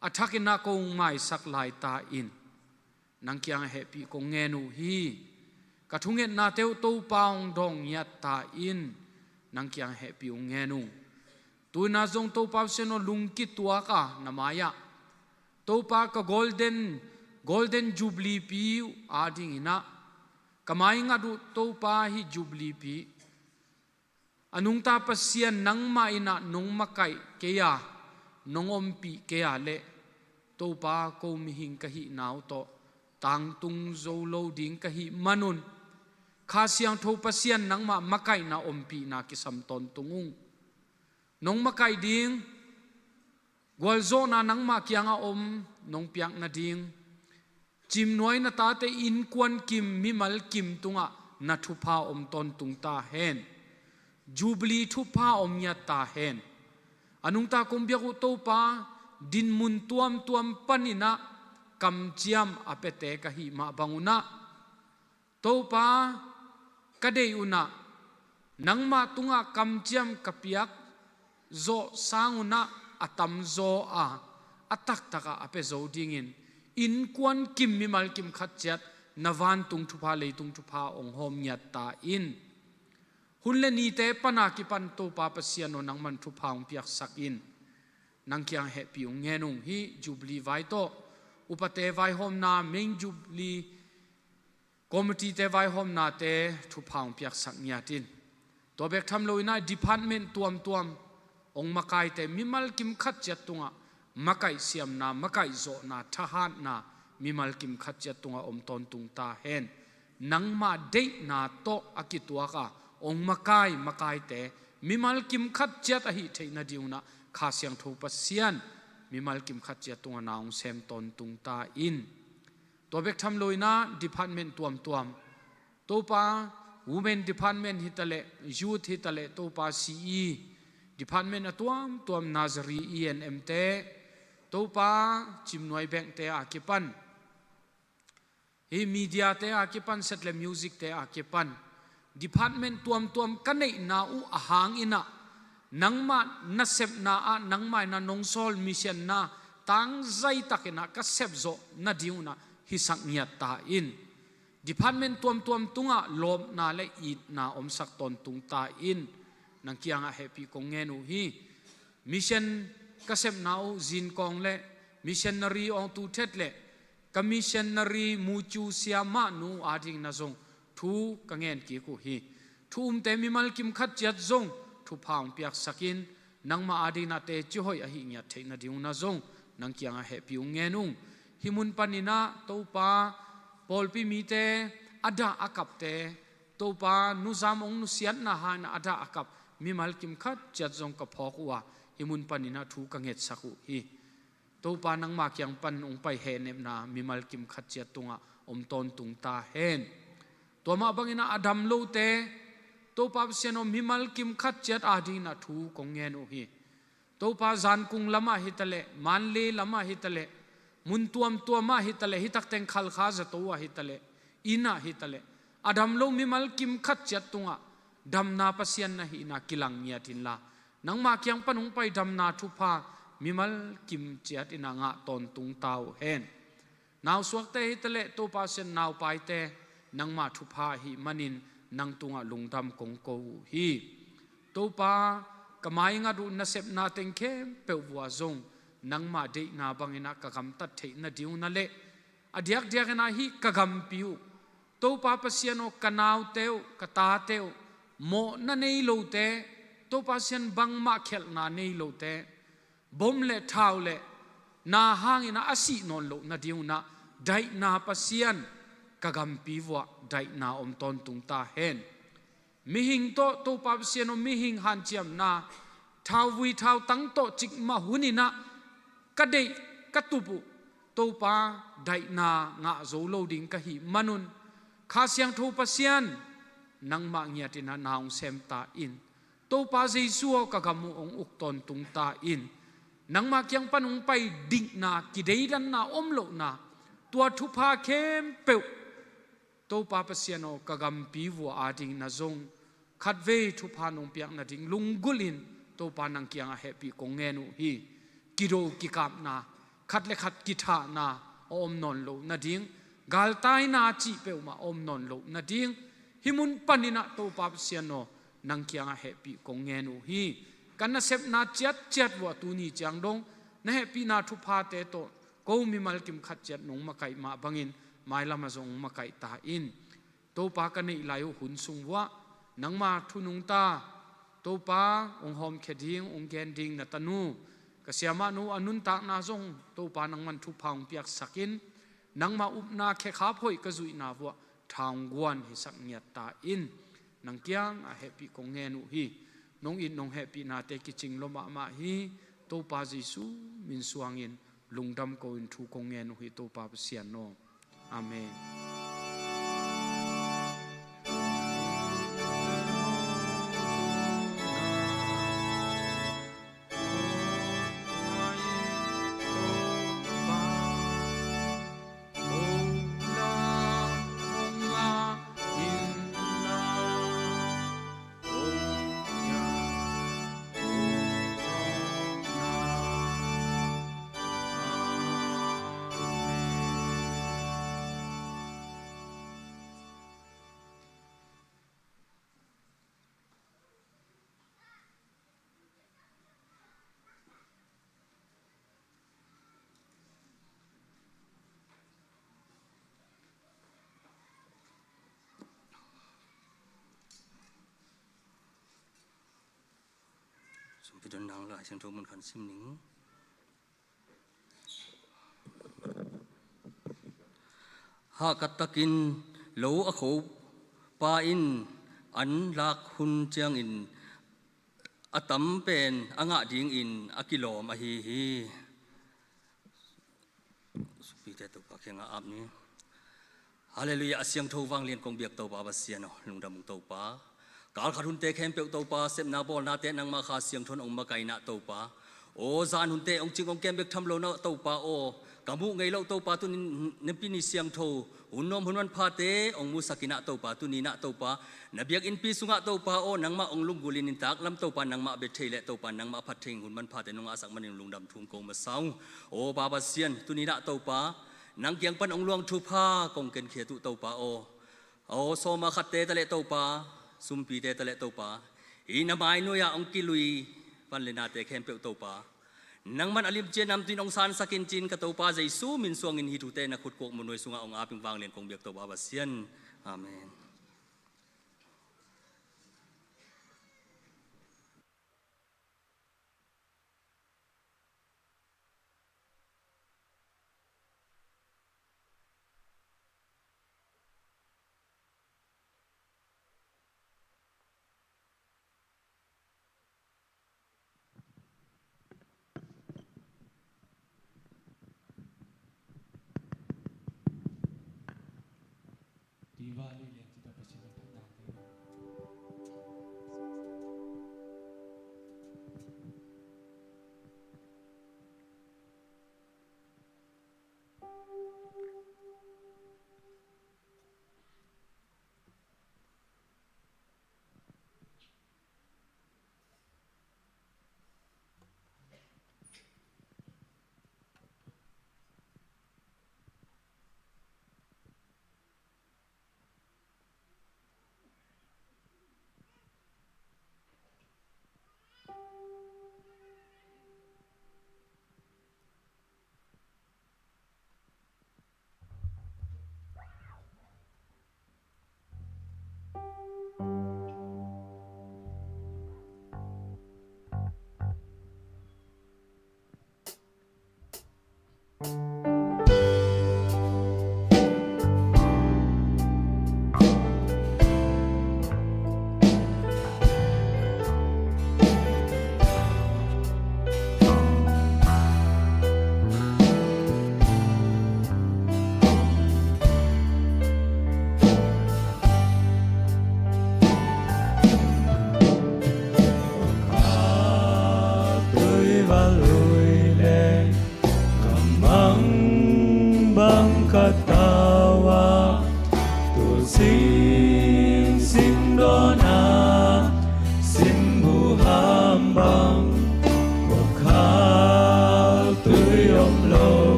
a thakin ah kong maisak lai ta in, nang kiangah hehpih kong ngen uh hi. Ka thungetnate uh Topa, hong dawng ngiat ta in, nang kiangah hehpih hong ngen ung. Tu-in ah zong Topa Pasian aw, lungkituak a na mai-ah, Topa, ka golden, golden jubilee pi uh a dingin ah ka maingat uh Topa, hih jubilee pi a nungta Pasian, nangmah in ah nong makaih kei a, nong ompih kei a leh, Topa, ko mihing ka hihna uh tawh tangtung zo lo ding ka hih manun, Kha Siangtho Pasian, nangmah makaihna ompihna kisam tawntung ung. Nong makaih ding gualzawhna nangmah kiangah om nong piak nading, Cimnuai na tate innkuan kim, mimal kim tungah na thupha om tawntung ta hen. Jubilee thupha om ngiat ta hen. A nungta kong biak uh Topa, dinmun tuamtuam panin ah kamciam a piate ka hih mah bangun ah, Topa, ka deih un ah nangmah tungah kamciam ka piak zawh sangun ah a tamzaw a, a taktak ah a pia zo dingin, innkuan kim, mimal kim khat ciat na vantung thupha, leitung thupha hong hawm ngiat ta in. Hun le nite pan a kipan Topa Pasian aw, nangman thupha hong piaksak in, nang kiang hehpih hong ngen ung. Hih Jubilee vai tawh upate vaihawmna, main Jubilee committee-te vaihawmnate thupha hong piaksak ngiat in. Tua bek tham loin ah department tuamtuam hong makaite, mimal kim khat ciat tungah makaih siamna, makaih zawhna, thahatna mimal kim khat ciat tungah om tawntung ta hen. Nangmah deihna tawh a kituak a hong makai makaite mimal kim khat ciat ahih theih nadingun ah Kha Siangtho Pasian, mimal kim khat ciat tungah na hong sem tawntung ta in. Tua bek tham loin ah department tuamtuam, Topa, women department hi taleh, youth hi taleh, Topa, C E department a tuamtuam, nursery, E N M-te, Topa, Cimnuai Bank-te a kipan, hih media-te a kipan, set le music-te a kipan, department tuamtuam ka neihna uh a hangin ah, nangmah nasepna ah, nangmah in ah nong sawl mission-na tangzai takin ah ka sepzawh nadingun ah hisak ngiat ta in. Department tuamtuam tungah lawpna le itna omsak tawntung ta in, nang kiangah hehpih kong ngen uh hi. Mission ka sepna uh zinkawng le missionary awngtu thet le ka missionary mucu siamahnu adingin ah zong thu ka ngen kik uh hi. Thu umte mimal kim khat ciat zong thupha hong piaksak in, nangmah adingin ah teci hoih ahih ngiat theih nadingun ah zong nang kiangah hehpih hong ngen ung. Hih mun panin ah Topa, pawlpi mite a dah a kapte, Topa, nuzam hong nusiatna hangin ah a dah a kap mimal kim khat ciat zong ka phawk uh a, hih mun panin ah thu ka ngetsak uh hi. Topa, nangmah kiang pan hong pai hehnepna mimal kim khat ciat tungah om tawntung ta hen. Tua mah bangin ah a dam lote, Topa Pasian aw, mimal kim khat ciat adingin ah thu kong ngen uh hi. Topa, Zankung lamah hi taleh, Mandalay lamah hi taleh, mun tuamtuamah hi taleh, hih takteng Khalkha zato ah hi taleh, inn ah hi taleh, a dam lo mimal kim khat ciat tungah damna Pasian na hihna kilang ngiat inla, nangmah kiang pan hong pai damna thupha mimal kim ciat in ah ngah tawntung ta uh hen. Nausuakte hi taleh Topa Pasian, naupaite nangmah thupha ahih manin nang tungah lungdam kong ko uh hi. Topa, ka maingat uh nasepna teng khempeuh vuah zong nangmah deihna bangin ah ka gamtat theih nading uh na leh, a diakdiakin ah hih ka gampi uh, Topa Pasian aw, ka naute uh, ka tate uh, mawhna nei lote, Topa Pasian, bangmah khialhna nei lote, bom le thau le na hangin ah a sih nawn loh nading un ah, daihna Pasian, ka gampi vuah daihna om tawntung ta hen. Mihing tawh, Topa Pasian aw, mihing hanciamna, thauvui thautang tawh cikmah hunin ah ka deih, ka tup uh, Topa, daihna ngah zo lo ding ka hih manun, Kha Siangtho Pasian, nangmah ngiatin ah na hong sem ta in. Topa Jesu aw, ka gam uh hong uk tawntung ta in. Nangmah kiang pan hong pai dikna, kideidanna om lohna, tua thupha khempeuh, Topa Pasian aw, ka gampi vua ading na zong khatvei thupha nong piak nading lunggulhin Topa nang kiangah hehpih kong ngen uh hi. Kido kikapna, khat le khat kithahna a om nawn loh nading, galtaina cih peuhmah a om nawn loh nading, hih mun panin ah Topa Pasian aw, nang kiangah hehpih kong ngen uh hi. Ka nasepna ciatciat vua tuni ciang dong na hehpihna thuphate tawh ko mimal kim khat ciat nong makaih mah bangin mailam ah zong hong makaih ta in. Topa, ka neih lai uh hun sung vuah nangma thu nungta, Topa, hong hawmkhia ding, hong gen ding na tanu, ka siamahnu a nuntakna zong Topa nangman thupha hong piaksak in, nangma upna khekhap hoih ka zuihna vuah tha hong guan hisak ngiat ta in. Nang kiangah hehpih kong ngen uh hi. Nong it nong hehpihnate kicing lua mahmah hi. Topa Jesu min suangin lungdam ko-in thu kong ngen uh hi, Topa Pasian aw. Amen. Sumpi don nang Lai Siangtho mun khat sim ning. Hahkat takin lo a kho pa in an lak hun ciangin a tam pen a ngah dingin a kilawm ahi hi. Supite Topa kiangah ap ni. Halleluiah, a siangtho vanglian kong biak Topa Pasian aw, lungdam ung Topa. Kalkhat hunte khempeuh Topa, sepna bawlnate nangmah Kha Siangtho in hong makaihna Topa. Aw, zan hunte hong cing hong kem bek tham lo na Topa aw, ka muh ngei loh Topa, tuni Nipi ni siangtho, hun nuam hun manphate hong musak in ah Topa, tuni in ah Topa, na biakinnpi sungah Topa aw, nangmah hong lunggulhin in taklam Topa, nangmah bia thei leh Topa, nangmah phat thei hun manphate nong ngahsak manin lungdam thu kong masa ung. Aw Pa Pasian, tuni in ah Topa, nang kiang pan hong luang thupha kong kenkhiat uh Topa aw. Aw, sawma khatte taleh Topa, sumpite taleh Topa, hih na mainuai-ah hong kilui van le nate khempeuh Topa, nangman a limci a namtui in hong sansak in ci-in ka Topa Jesu min suangin hih thute na khut kuak muanhuai sungah hong ap ing, vanglian kong biak Topa Pasian. Amen. Tiva lui lian cita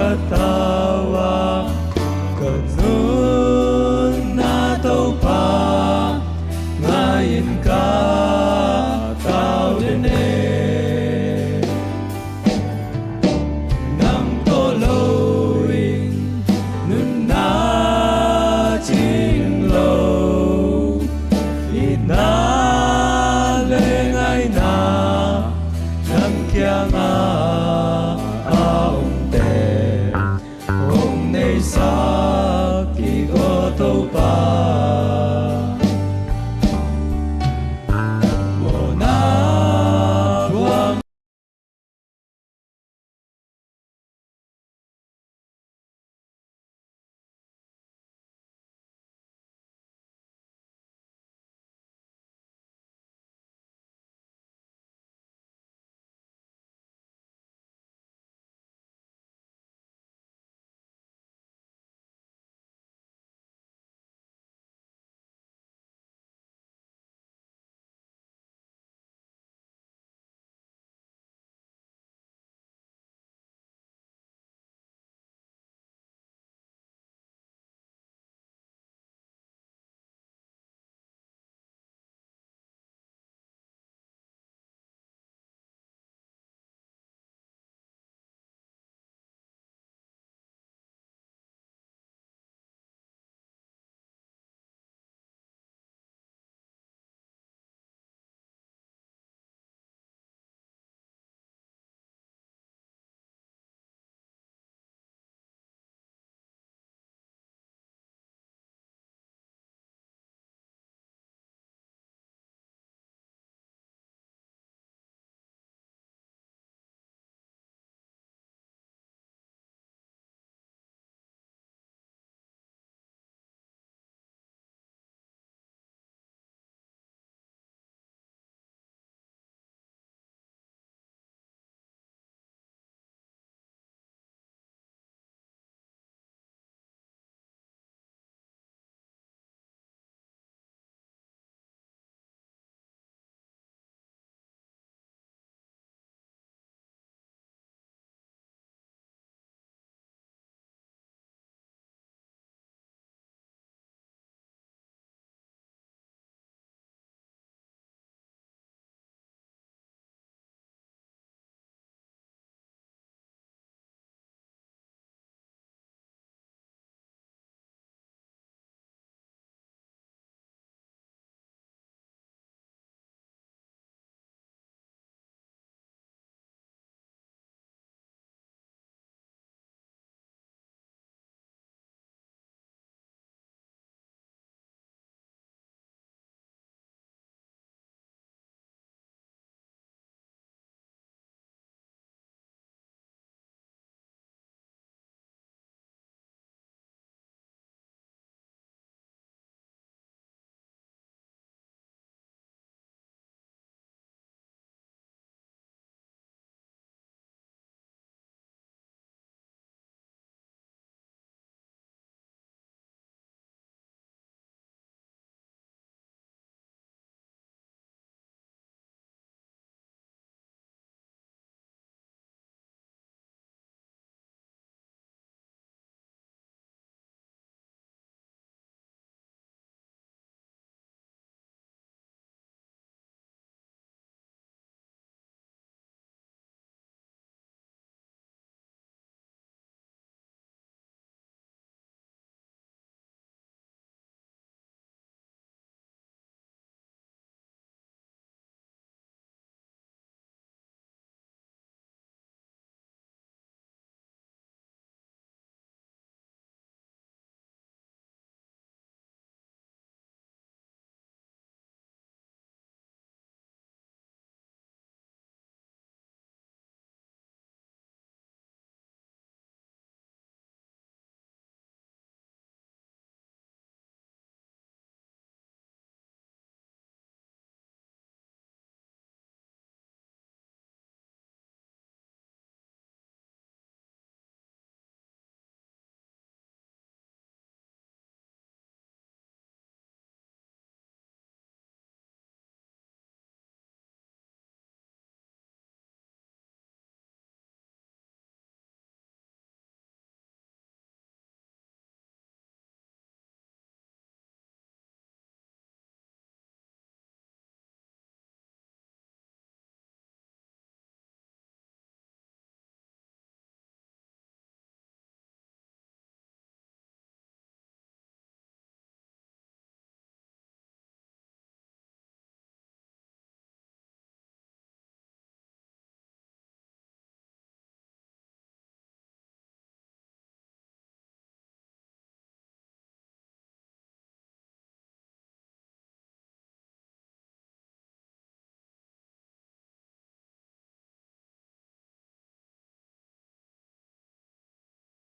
Tau a ka nunna Topa, ngai in ka tau den e. Nang tawh lo in nunna cing lo, itna le ngaina nang kiangah a omte hong neisak kik aw Topa. Mawhna buang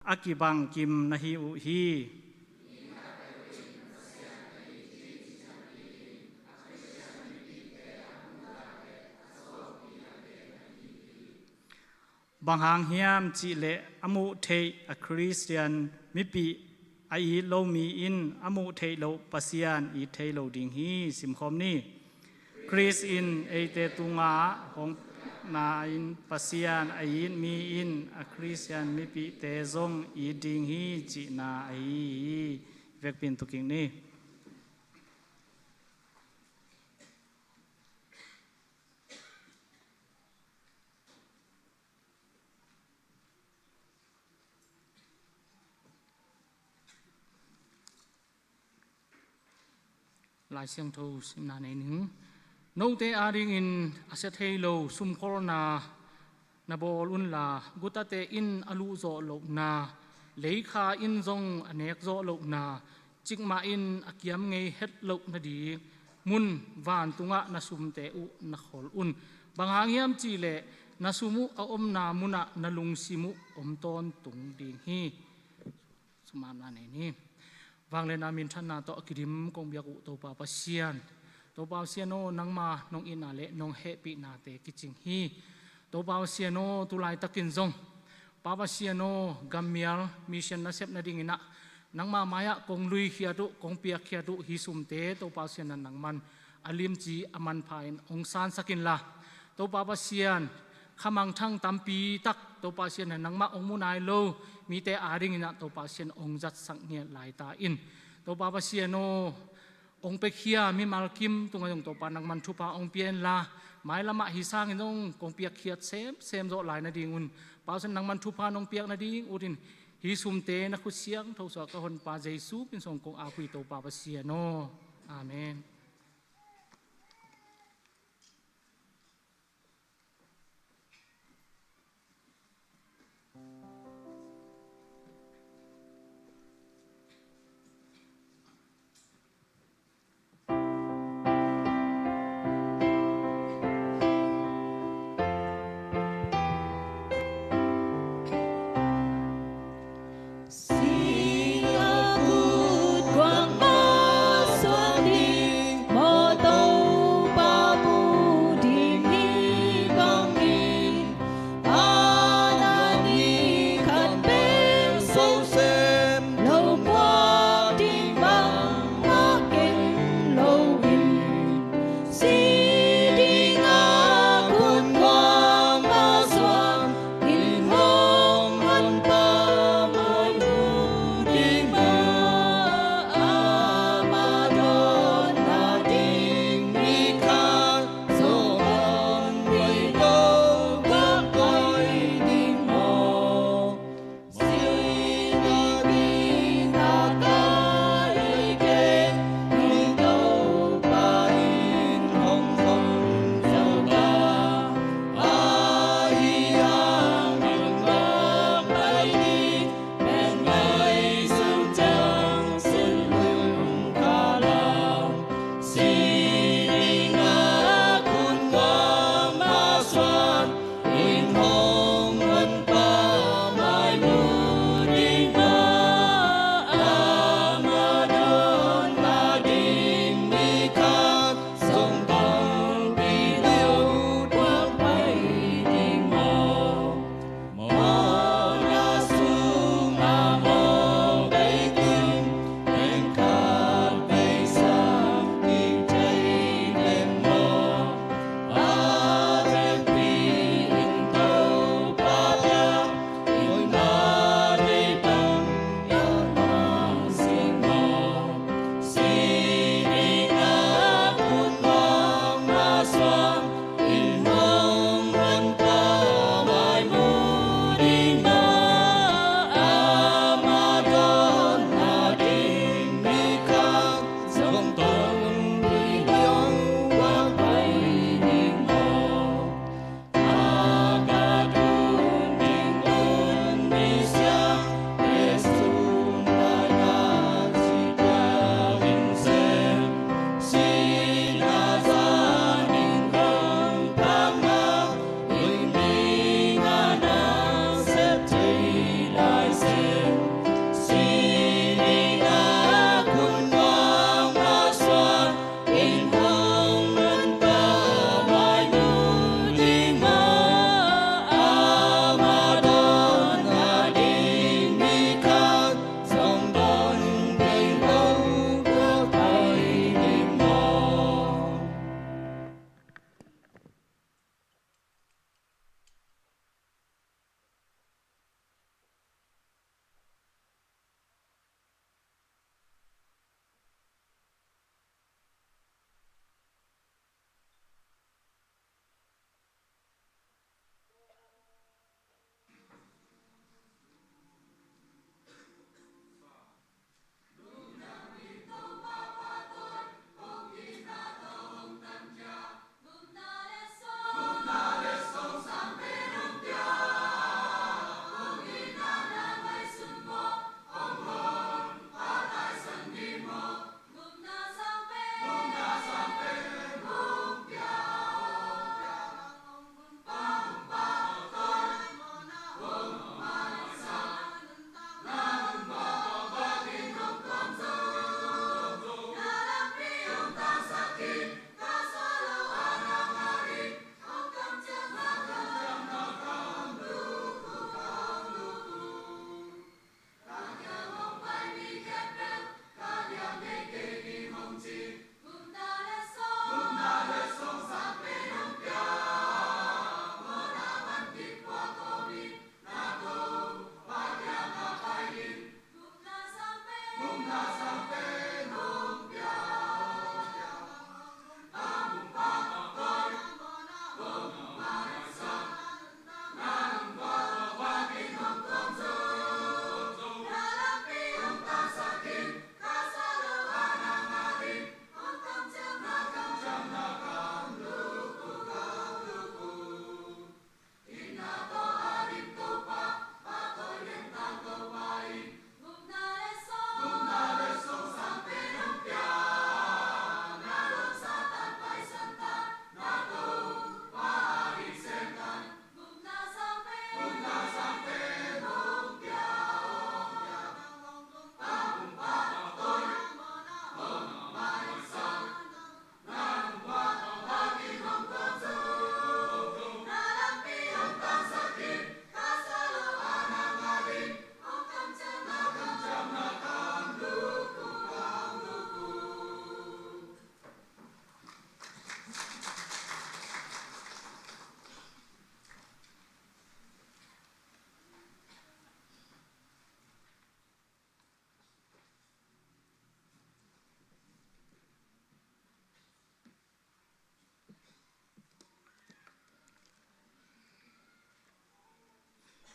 a kibang kim na hi uh hi. Bang hang hiam cihleh a muh theih a Khristian mipih a it lo mi in a muh theih loh Pasian it thei lo ding hi. Simkhawm ni. Khrist in eite tungah hong piakna in Pasian a it mi in a Khristian mipihte zong it ding hi cihna ahi hi. Vekpi in tu kik ni. Lai Siangtho simna nei ning. Note adingin a sia thei lo sumkholna na bawl unla, gutate in a luhzawh lohna, leikha in zong a nekzawh lohna, cikmah in a kiam ngei het loh nading mun vantungah na sumte uh na khol un. Bang hang hiam cihleh na sum uh a omna munah na lungsim uh om tawntung ding hi. Sumamna nei ni. Vangliatna minthanna tawh a kidim kong biak uh Topa Pasian, Topa Pasian aw, nangma nong itna le nong hehpihnate kicing hi. Topa Pasian aw, tu laitakin zong Pa Pasian aw, gammial mission nasep nadingin ah nangma mai-ah kong luikhiat uh, kong piakkhiat uh hih sumte Topa Pasian in nangman a limci a manpha in hong sansak inla, Topa Pasian, khamangthang tampi tak Topa Pasian in nangmah hong mu nai lo mite adingin ah Topa Pasian hong zatsak ngiat lai ta in. Topa Pasian aw, hong piakhia mimal kim tungah zong Topa nangman thupha hong pia inla, mailamah hih sangin zong kong piakkhiat semsem zawh lai nadingun Pa Pasian nangman thupha nong piak nading utin hih sumte na khut siangtho sungah ka honpa Jesu min suang kong ap uh hi Topa Pasian aw. Amen.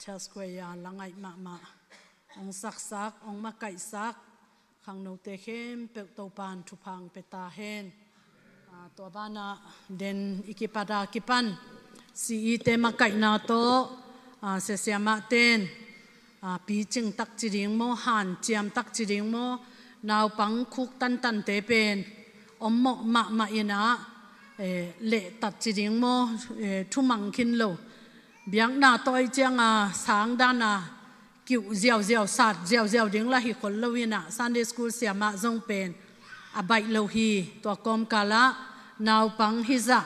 Church Choir a la ngaih mahmah hong saksak, hong makaihsak khangnote khempeuh Topan thupha hong pia ta hen. Aa, tua banah den i kipat a kipan C E te makaihna tawh, aa, siasiamah ten, aa, picing tak ci ding maw, hanciam tak ci ding maw, naupang khuk tantante pen om mawh mahmah in ah, eh, lehtat ci ding maw, eh, thumang khin lo. Biakna tawh ahih ciangin sang dan a kiuh ziauziau, sat ziauziau ding lah hi khol lo in ah, Sunday school siamah zong pen a baih lo hi. Tua kawmkal ah naupang hizah,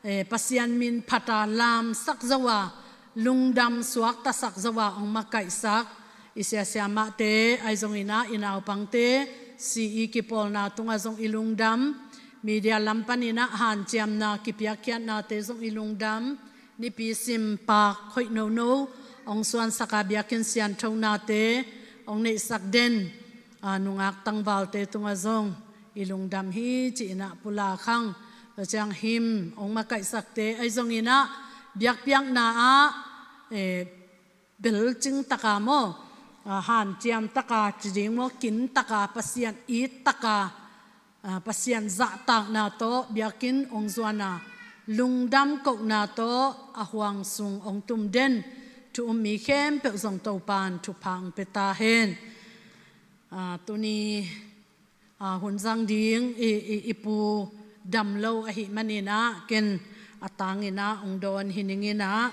eh, Pasian min phat a lamsak zo a, lungdam suaktasak zo a hong makaihsak i siasiamahte, ahi zongin ah i naupangte, C E kipawlna tungah zong i lungdam, media lam panin ah hanciamna kipiakkhiatnate zong i lungdam, nipi sim pak hoih nono hong suansak a biakinn sianthonate hong neihsak den, aa, nungak tangvalte tungah zong i lungdam hi ci-in ah pulak hang. Tua ciang hymn hong makaihsakte ahi zongin ah biakpiakna ah, eh, belcing taka maw, aa, hanciam taka ci ding maw, kin taka, Pasian it taka, aa, Pasian zahtakna tawh biakinn hong zuan a, lungdam kohna tawh a huang sung hong tum den thu um mi khempeuh zong Topan thupha hong pia ta hen. Aa, tuni, aa, hun zang ding i, i, i pu dam lo ahih manin ah ken a tangin ah hong dawn hi ning in ah,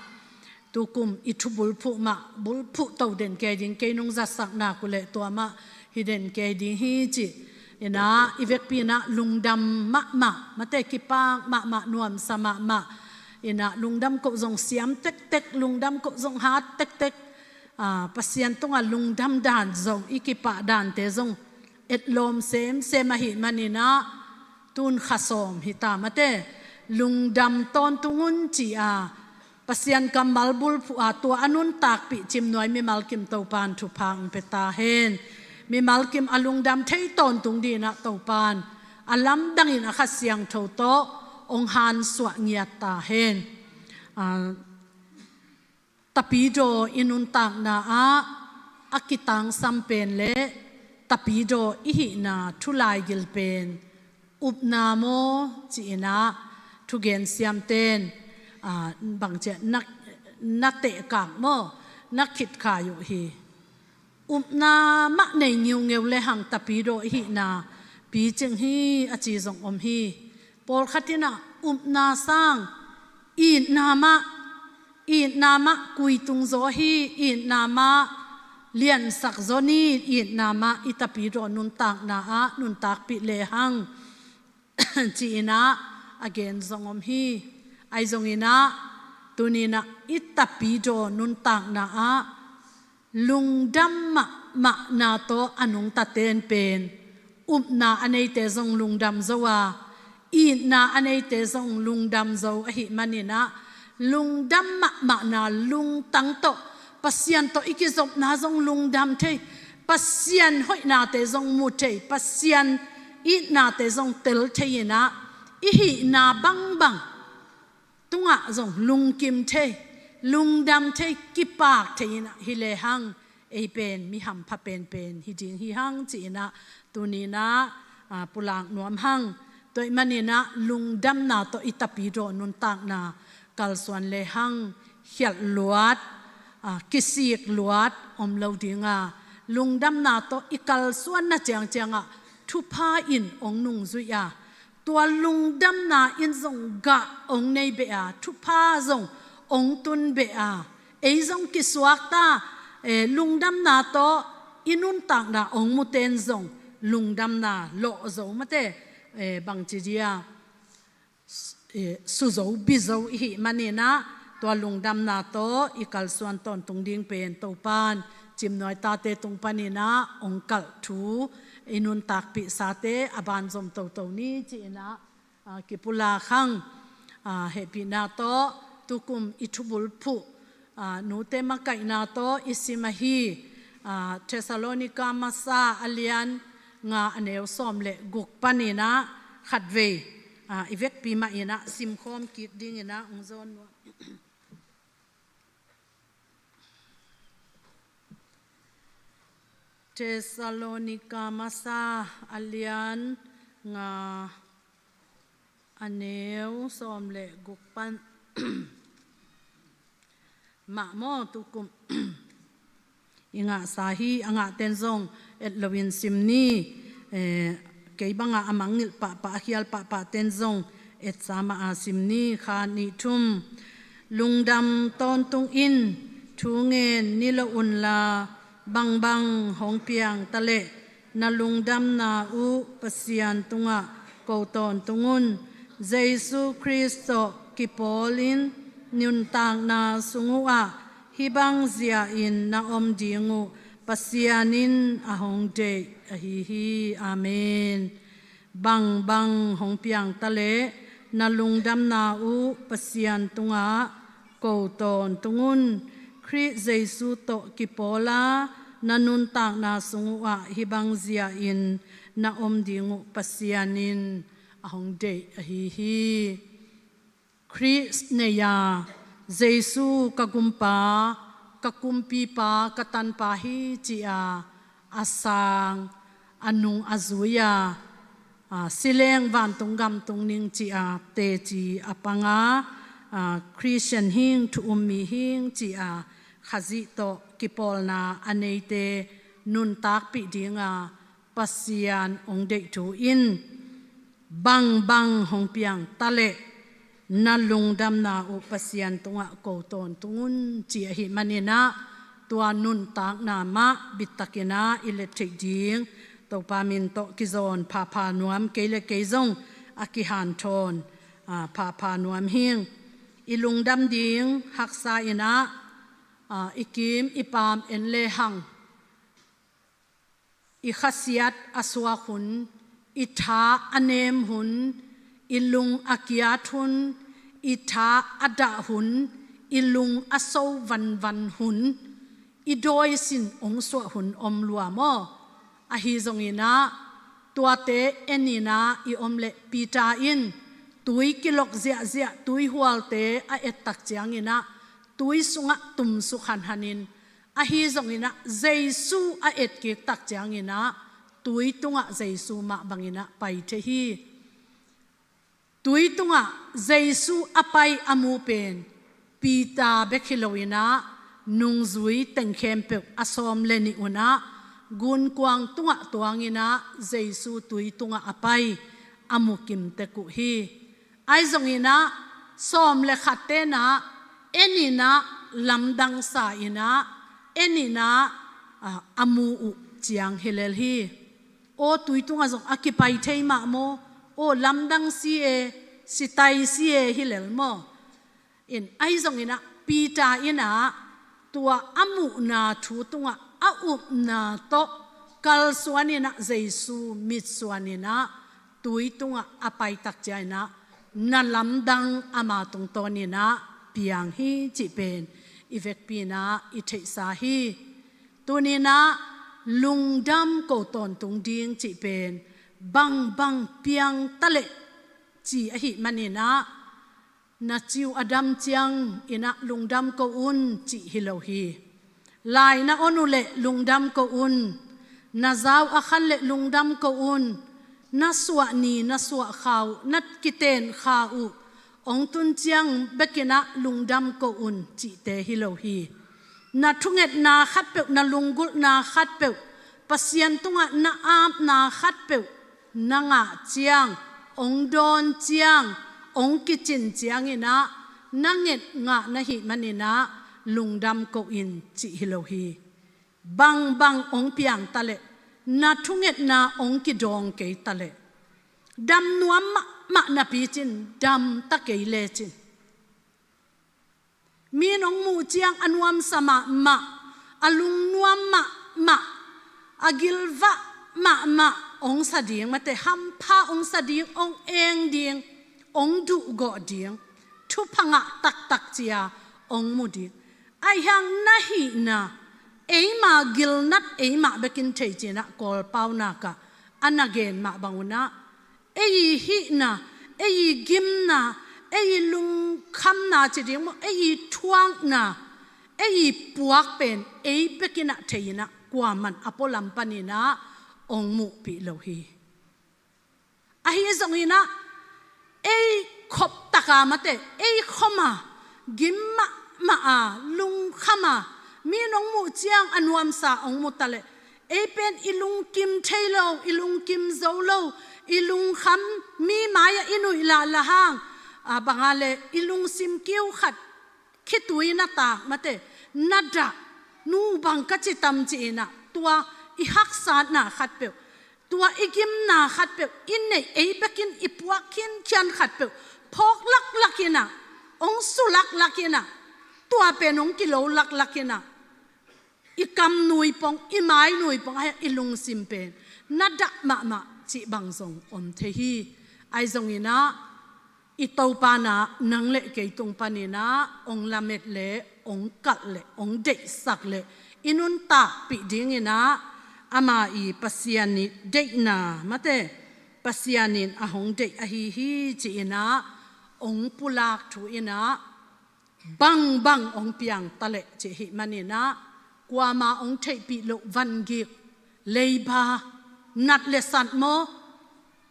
tukum i thu bulphuh mah, bulphuh to den kei ding, kei nung zatsak nak uh leh tua mah hi den kei ding hi ci-in ah, i vekpi in ah lungdam mahmah, mate, kipak mahmah, nuamsa mahmah in ah, lungdam koh zong siam tektek, lungdam koh zong hat tektek, aa, Pasian tungah lungdam dan zong, i kipah dante zong etlawm semsem ahih manin ah, tun kha sawm hi ta, mate, lungdam tawntung un ci-a Pasian kammal bulphuh a, tua a nuntakpih Cimnuai mimalkim Topan thupha hong pia ta hen. Mimalkim a lungdam thei tawntung dingin ah Topan a lamdangin a Kha Siangtho tawh hong hansuah ngiat ta hen. Aa, Tapidaw i nuntakna ah a kitangsam pen le tapidaw i hihna thu laigil pen upna maw ci-in ah thugen siamten, aa, bangci-a na, na tehkak maw, na khitkhai uh hi. Upna mah nei ngiungeu le hang tapidaw i hihna picing hi a ci zong om hi. Pawlkhat in ah upna sang itna mah, itna mah kuitung zaw hi, itna mah liansak zaw ni, itna mah i tapidaw nuntakna ah nuntakpih le hang ci-in ah a gen zong om hi. Ahi zongin ah tuni-in ah i tapidaw nuntakna ah lungdam mahmahna tawh a nungtaten pen upna a neite zong lungdam zo a, itna a neite zong lungdam zo ahih manin ah, lungdam mahmahna lungtang tawh Pasian tawh i kizopna zong lungdam thei, Pasian hoihnate zong mu thei, Pasian itnate zong tel thei in ah, i hihna bangbang tungah zong lungkim thei, lungdam thei, kipak thei in ah hi le hang, ei pen mi hampha penpen hi ding hi hang ci-in ah tuni-in ah, aa, pulak nuam hang. Tua ahih manin ah lungdamna tawh i tapidaw nuntakna kalsuan le hang, khialh luat, aa, kisik luat om lo ding a, lungdamna tawh i kalsuanna ciangciang ah thupha in hong nungzui a, tua lungdamna in zong gah hong nei beh a, thupha zong hong tun beh a, ei zong kisuakta, eh, lungdamna tawh i nuntakna hong muten zong lungdamna lawh zo, mate, eh, bangci dia, eh, su zo, bi zo i hih manin ah, tua lungdamna tawh i kalsuan tawntung ding pen Topan Cimnuai tate tung panin ah hong kalh thu i nuntakpihsate a banzom toto ni ci-in ah, aa, kipulak hang. Aa, hehpihna tawh tukum i thubulphuh, aa, nute makaihna tawh i sim ahi, aa, Thessalonica Masa a lian nga, a neu sawm le guk panin ah khatvei, aa, i vekpi mah in ah simkhawm kik dingin ah hong zawn nuam. Thessalonika masa a lian nga, a neu sawm le guk pan mah maw, tukum i ngahsa hi. A ngahten zong et loin sim ni. Eh, kei banga a mangngilh pahpah, a khial pahpahten zong etsa mah a sim ni. Kha nih thum. Lungdam tawntung in, thu ngen ni lo unla, bangbang hong piang taleh na lungdamna uh Pasian tungah ko tawntung un. Jesu Khrist tawh kipawlin nuntakna sung uhah hih bang zia-in na om ding uh Pasian in a hong deih ahi hi. Amen. Bangbang hong piang taleh na lungdamna uh Pasian tungah ko tawntung un. Khrih Jesu tawh kipawla na nuntakna sung uhah hih bang zia-in na om ding uh Pasian in a hong deih ahi hi. Khrih nei-a, Jesu ka gumpa, ka kumpipa, ka tanpa hi ci-a a sang, a nung a zui-a, a, sileng vantung gamtung ning ci-a teci a panga, a, Christian hing, thu um mi hing ci-a Khazih tawh kipawlna a neite nuntakpih dinga Pasian hong deih thu in, bangbang hong piang taleh na lungdamna uh Pasian tungah ko tawntung un ci ahih maninah, tua nuntakna mah bittakinah i let theih ding Topa min tawh kizawn phapha nuam, kei le kei zong a kihanthawn, a, phapha nuam hing. I lungdam ding haksa inah, a, i kim i paam en lehang, i khasiat a suak hun, i tha a nem hun, i lung a kiat hun, i tha a dah hun, i lung a so vanvan hun, i dawi sin hong suah hun om lua maw? Ahi zonginah, tuate eninah i om leh Peter in tui kilok ziahziah, tui hualte a ettak cianginah tui sungah tumsuk hanhanin, ahi zonginah Jesu a etkiktak cianginah tui tungah Jesu mah banginah pai thei hi. Tui tungah Jesu a pai a mu pen Peter bek hi loinah nungzui teng khempeuh a sawm le nih unah gunkuang tungah tuanginah Jesu tui tungah a pai a mu kimtek uh hi. Ahi zonginah sawm le khat tenah eninah lamdang sa inah eninah, a, a mu uh ciang hi lel hi. Aw, tui tungah zong a kipai thei mah maw? Aw, lamdang si e, sitai si e hi lel maw? In, ahi zonginah Peter inah tua a muhna thu tungah a upna tawh kalsuaninah Jesu mitsuaninah tui tungah a paitak cianginah na lamdang ama tungtawninah piang hi cih pen i vekpi inah i theihsa hi. Tuninah lungdam ko tawntung ding cih pen bangbang piang taleh ci ahih maninah, na ciu a dam cianginah lungdam ko un cih hi lo hi. Lai na on uh leh lungdam ko un, na zau a khan leh lungdam ko un, na suah ni na suah kha uh, na kiten kha uh hong tun ciang bekinah lungdam ko un cihte hi lo hi. Na thungetna khatpeuh, na lunggulhna khatpeuh, Pasian tungah na apna khatpeuh na ngah ciang, hong dawn ciang, hong kicin cianginah na nget ngah na hih maninah lungdam ko in cih hi lo hi. Bangbang hong piang taleh, na thungetna hong kidawng kei taleh, dam nuam mahmah napi cin, dam ta kei lecin, mi in hong muh ciang a nuamsa mahmah, a lungnuam mahmah, a gilvah mahmah hong sa ding, mate, hampha hong sa ding, hong eng ding, hong duhgawh ding, thupha ngah taktak cia hong mu ding. Ahi hang na hihna eima gilnat eimah bekin thei cinah Kawl paunak ah a na gen mah bangunah, ei hihna, ei gimna, ei lungkhamna ci ding maw, ei thuakna, ei i puak pen ei bekin ah thei in ah kuaman a pualam panin ah hong muhpih lo hi. Ahi zongin ah ei khop tak a mate, ei khom a gim mahmah a, lungkham a, mi in hong muh ciang a nuamsa hong mu ta leh ei pen i lungkim thei lo, i lungkim zo lo, i lungkham, mi mai-ah i nuih lahlah hang, a bang a leh i lungsim kiu khat khitui in a tak mate, na dah, nu bang ka ci tam ci in ah tua i haksatna khatpeuh, tua i gimna khatpeuh, i neih ei bekin i puak khinkhian khatpeuh phawk laklak in ah, hong su laklak in ah, tua pen hong kilo laklak in ah, i kam nui pong, i mai nui pong, ahi i lungsim pen na dah mahmah cih bang zong om thei hi. Ahi zongin ah i Topa in ah nang le kei tung panin ah hong lamet leh, hong kalh leh, hong deihsak leh i nuntakpih dingin ah ama i Pasian i deihna mate, Pasian in a hong deih ahi hi ci-in ah hong pulak thu in ah bangbang hong piang ta leh cih hih manin ah, kuama hong theihpih loh vangik, leiba, nat le sat maw,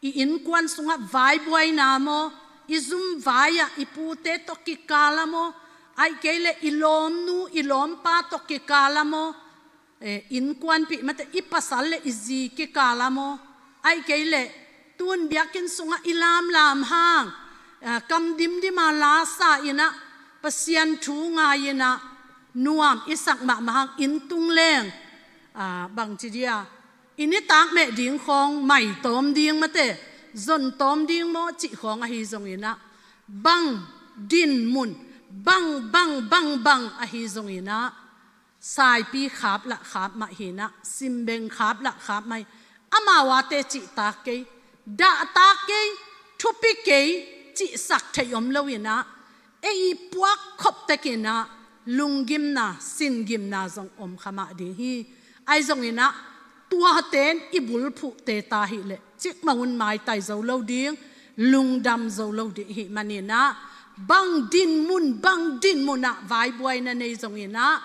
i innkuan sungah vaibuaina maw, i zum vai-ah i pute tawh kikal a maw, ahih kei leh i lawmnu i lawmpa tawh kikal a maw, eh, innkuanpih mate, i pasal le i zi kikal a maw, ahih kei leh tun biakinn sungah i lamlam hang, ah, kam dimdim a la sa in ah, Pasian thu ngai in ah, nuam i sak mahmah hang, inn tung leng, ah, bangci dia, i nitak meh ding khawng mai tawm ding mate, zon tawm ding maw cih khawng ahi zongin ah, bang dinmun, bang, bang, bang, bang ahi zongin ah, saipi khap lah khap mah hi in ah, simbeng khap lah khap mah hi. Amau a teh cihtak kei, dahtak kei, thupi kei cihsak theih om lo in ah, ei i puak khop tek in ah lunggimna, singimna zong om kha mah ding hi. Ahi zongin ah tuate in i bulphuhte ta hi leh, cikmah hun maitai zo lo ding, lungdam zo lo ding hih manin ah, bang dinmun, bang dinmun ah vaibuaina nei zongin ah,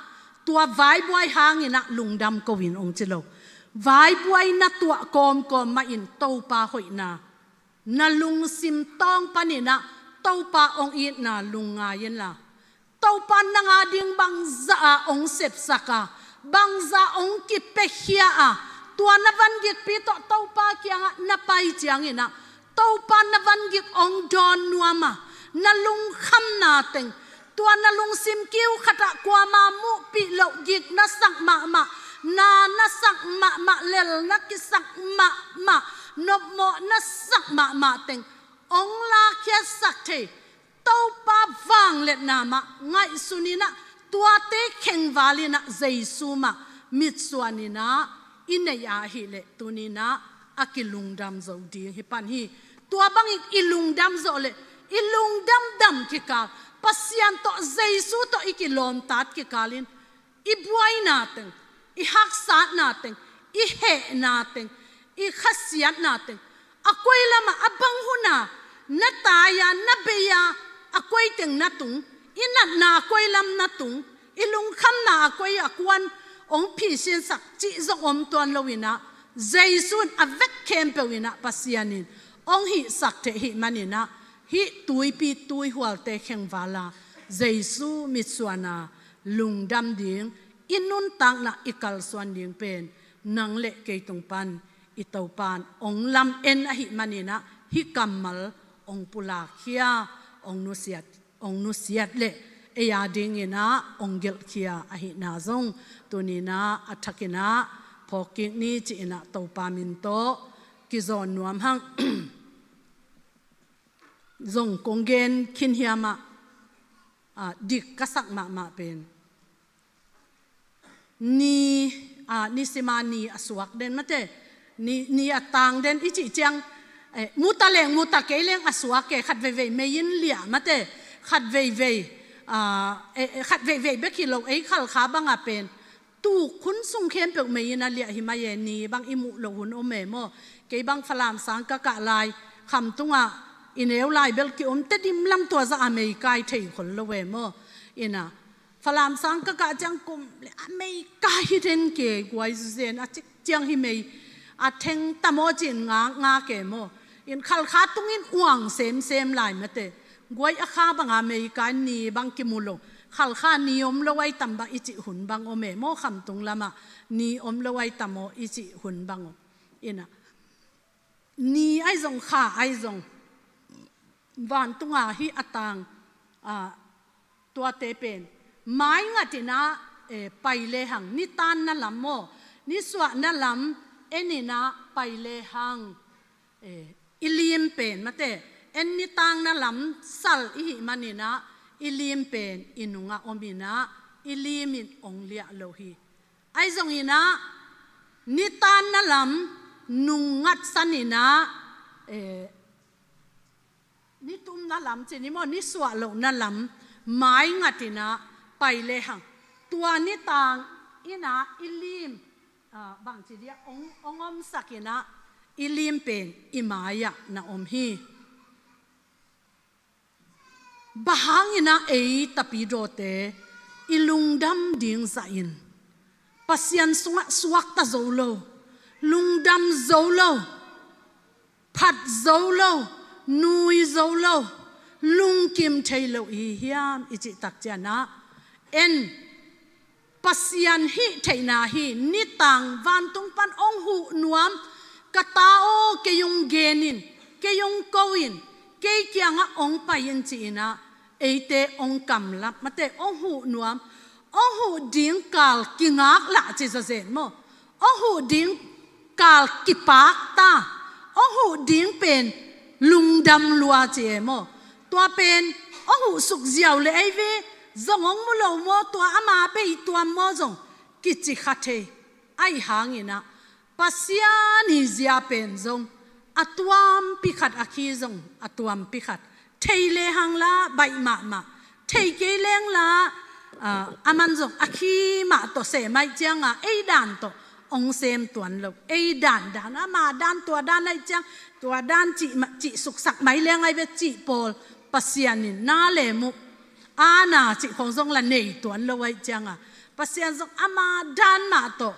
tua vaibuai hangin ah lungdam ko in hong ci lo. Vaibuaina tuah kawmkawm mah in Topa hoihna na lungsim tawng panin ah Topa hong itna lungngai inla, Topa nang a ding bangzah a hong sepsak a, bangzah hong kipiakhia a, tua na vangikpi tawh Topa kiangah na pai ciangin ah, Topa na vangik hong dawn nuam a, na lungkhamna teng, tua na lungsim kiu khatah kuama muhpih loh gik na sak mahmah, na na sak mahmah, lel na kisak mahmah, nopmawh na sak mahmah teng hong lakhiatsak thei Topa vangliatna mah ngaihsun in ah, tuate khengval in ah Jesu mah mitsuan in ah i neih a ahih leh tuni in ah a kilungdam zo ding hi pan hi. Tua bangin i lungdam zawh leh i lungdamdam kikal, Pasian tawh Jesu tawh i kilawmtat kikal in i buaina teng, i haksatna teng, i hehna teng, i khasiatna teng, a koi lamah a bang hun a na tai a, na bei a, a koi teng na tung, i natna a koi lam na tung, i lungkhamna a koi a kuan hong phisinsak cih zong om tuan lo in ah, Jesu in a vek khempeuh in ah Pasian in hong hihsak thei hih manin ah, hih tuipi tuihualte khengval a Jesu mitsuan a lungdam ding, i nuntakna i kalsuan ding pen nang le kei tung pan i Topa in hong lam en ahih manin ah, hih kammal hong pulakkhia, hong nusiat, hong nusiat le ei a dingin ah hong gelhkhia ahihna zong tuni in ah a thakin ah phawk kik ni ci-in ah Topa min tawh kizawn nuam hang. Zong kong gen khin hiam ah, ah, dik ka sak mahmah pen, ni, ah, ni sima ni a suak den mate, ni, ni a tang den i cih ciang, eh, mu ta leng mu ta kei leng a suak e, khat veivei mei in liah mate, khat veivei, ah, eh, eh, khat veivei bek hi lo, ei Khalkha bang a pen tuk hun sung khempeuh mei in a liah hi mai e, ni bang i muh loh hun om e maw. Kei bang Falam sang ka kah lai, Khamtung ah i neu lai bel ki-om Tedim lam tua zah a mei kai thei khol lo e maw. In ah Falam sang ka kah ciang kum le a mei ka hi den ke guai zen a cik ciang hi mei a theng ta maw cin nga nga ke maw. In Khalkha tungin uang semsem lai mate. Guai a kha banga mei ka ni bang kimu lo. Khalkha ni om lo ai tam bang i cih hun bang om e maw, Khamtung lama ni om lo ai tam aw i cih hun bang om. Ina ni ai zong kha ai zong vantunga hi a tang, a, tuate pen mai ngatina, e, pai le hang, nitanna lam maw, nisuahna lam enina pai le hang, e, i lim pen mate, en nitanna lam sal i hih manina i lim pen i nunga omina i limin ong liah lo hi. Ai zonginah nitanna lam nung ngatsaninah, e, nitumna lam cini maw, nisuah lohna lam mai ngatinah pai le hang, tua nitang inah i lim, a, bangci dia ong, ong omsakinah i lim pen i mai-ah na om hi. Bang hanginah ei tapidawte i lungdam ding zahin Pasian sungah suakta zo lo, lungdam zo lo, phat zo lo, nui zo lo, lungkim thei lo i hi hiam i cihtak cianah en Pasian hih theihna hi. Nitang vantung pan ong huh nuam, ka ta aw, kei ong genin, kei ong koin, kei kiangah ong pai-in ci-inah eite ong kamlap mate, ong huh nuam, ong huh ding kal kingak lah ci zazen maw, ong huh ding kal kipak ta, ong huh ding pen lungdam lua ci e maw. Tua pen ong huh suk ziau le ei ve, zong ong mu lo maw, tua ama bei tuam maw zong kici kha thei. Ai hanginah Pasian i zia pen zong a tuampi khat a khi zong a tuampi khat thei le hang la baih mahmah, thei kei leng la, a, aman zong a khi mah tawh sem aih cianga ei dan tawh ong sem tuan lo. Ei dan dan, ama dan, tua dan aih ciang, tua dan cih ma-, cih suksak mai leng ai ve cih pawl Pasian in na le muh, ana cih khong zong la nei tuan lo aih cianga Pasian zong ama dan mah tawh,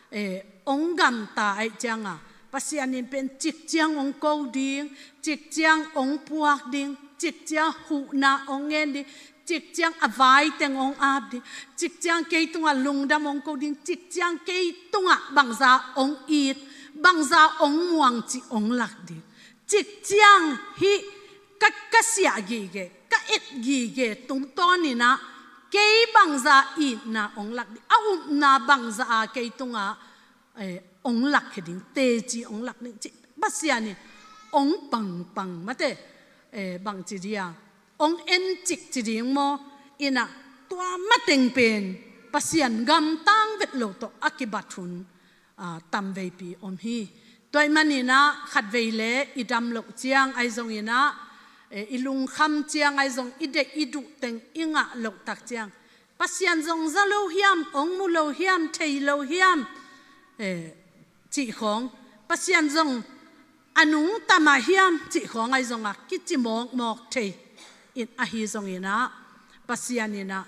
e, ong gamta aih cianga Pasian in pen cik ciang ong ko ding, cik ciang ong puak ding, cik ciang huhna ong ngen ding, cik ciang a vai teng ong ap ding, cik ciang kei tungah lungdam ong ko ding, cik ciang kei tungah bangza ong it, bangza ong muang cih ong lak ding, cik ciang hih ka, ka siah gige, ka et gige tungtawninah kei bangza itna ong lak ding, a upna bangza a kei tungah, eh, ong lak hi ding, teci ong lak ding cih Pasian in ong pangpang mate, eh, bangci dia ong encik ci ding maw. Inah tua mateng pen Pasian gamtang vet lo tawh a kibat hun, a, tamveipi om hi. Tua ih maninah khatvei le i dam loh ciang ai zonginah, eh, i lungkham ciang ai zong i deih i duh teng i ngah loh tak ciang Pasian zong za lo hiam, ong mu lo hiam, thei lo hiam, eh, cih khawng, Pasian zong a nungta mah hiam cih khawng ai zonga kici mawkmawk thei in ahi zonginah Pasian inah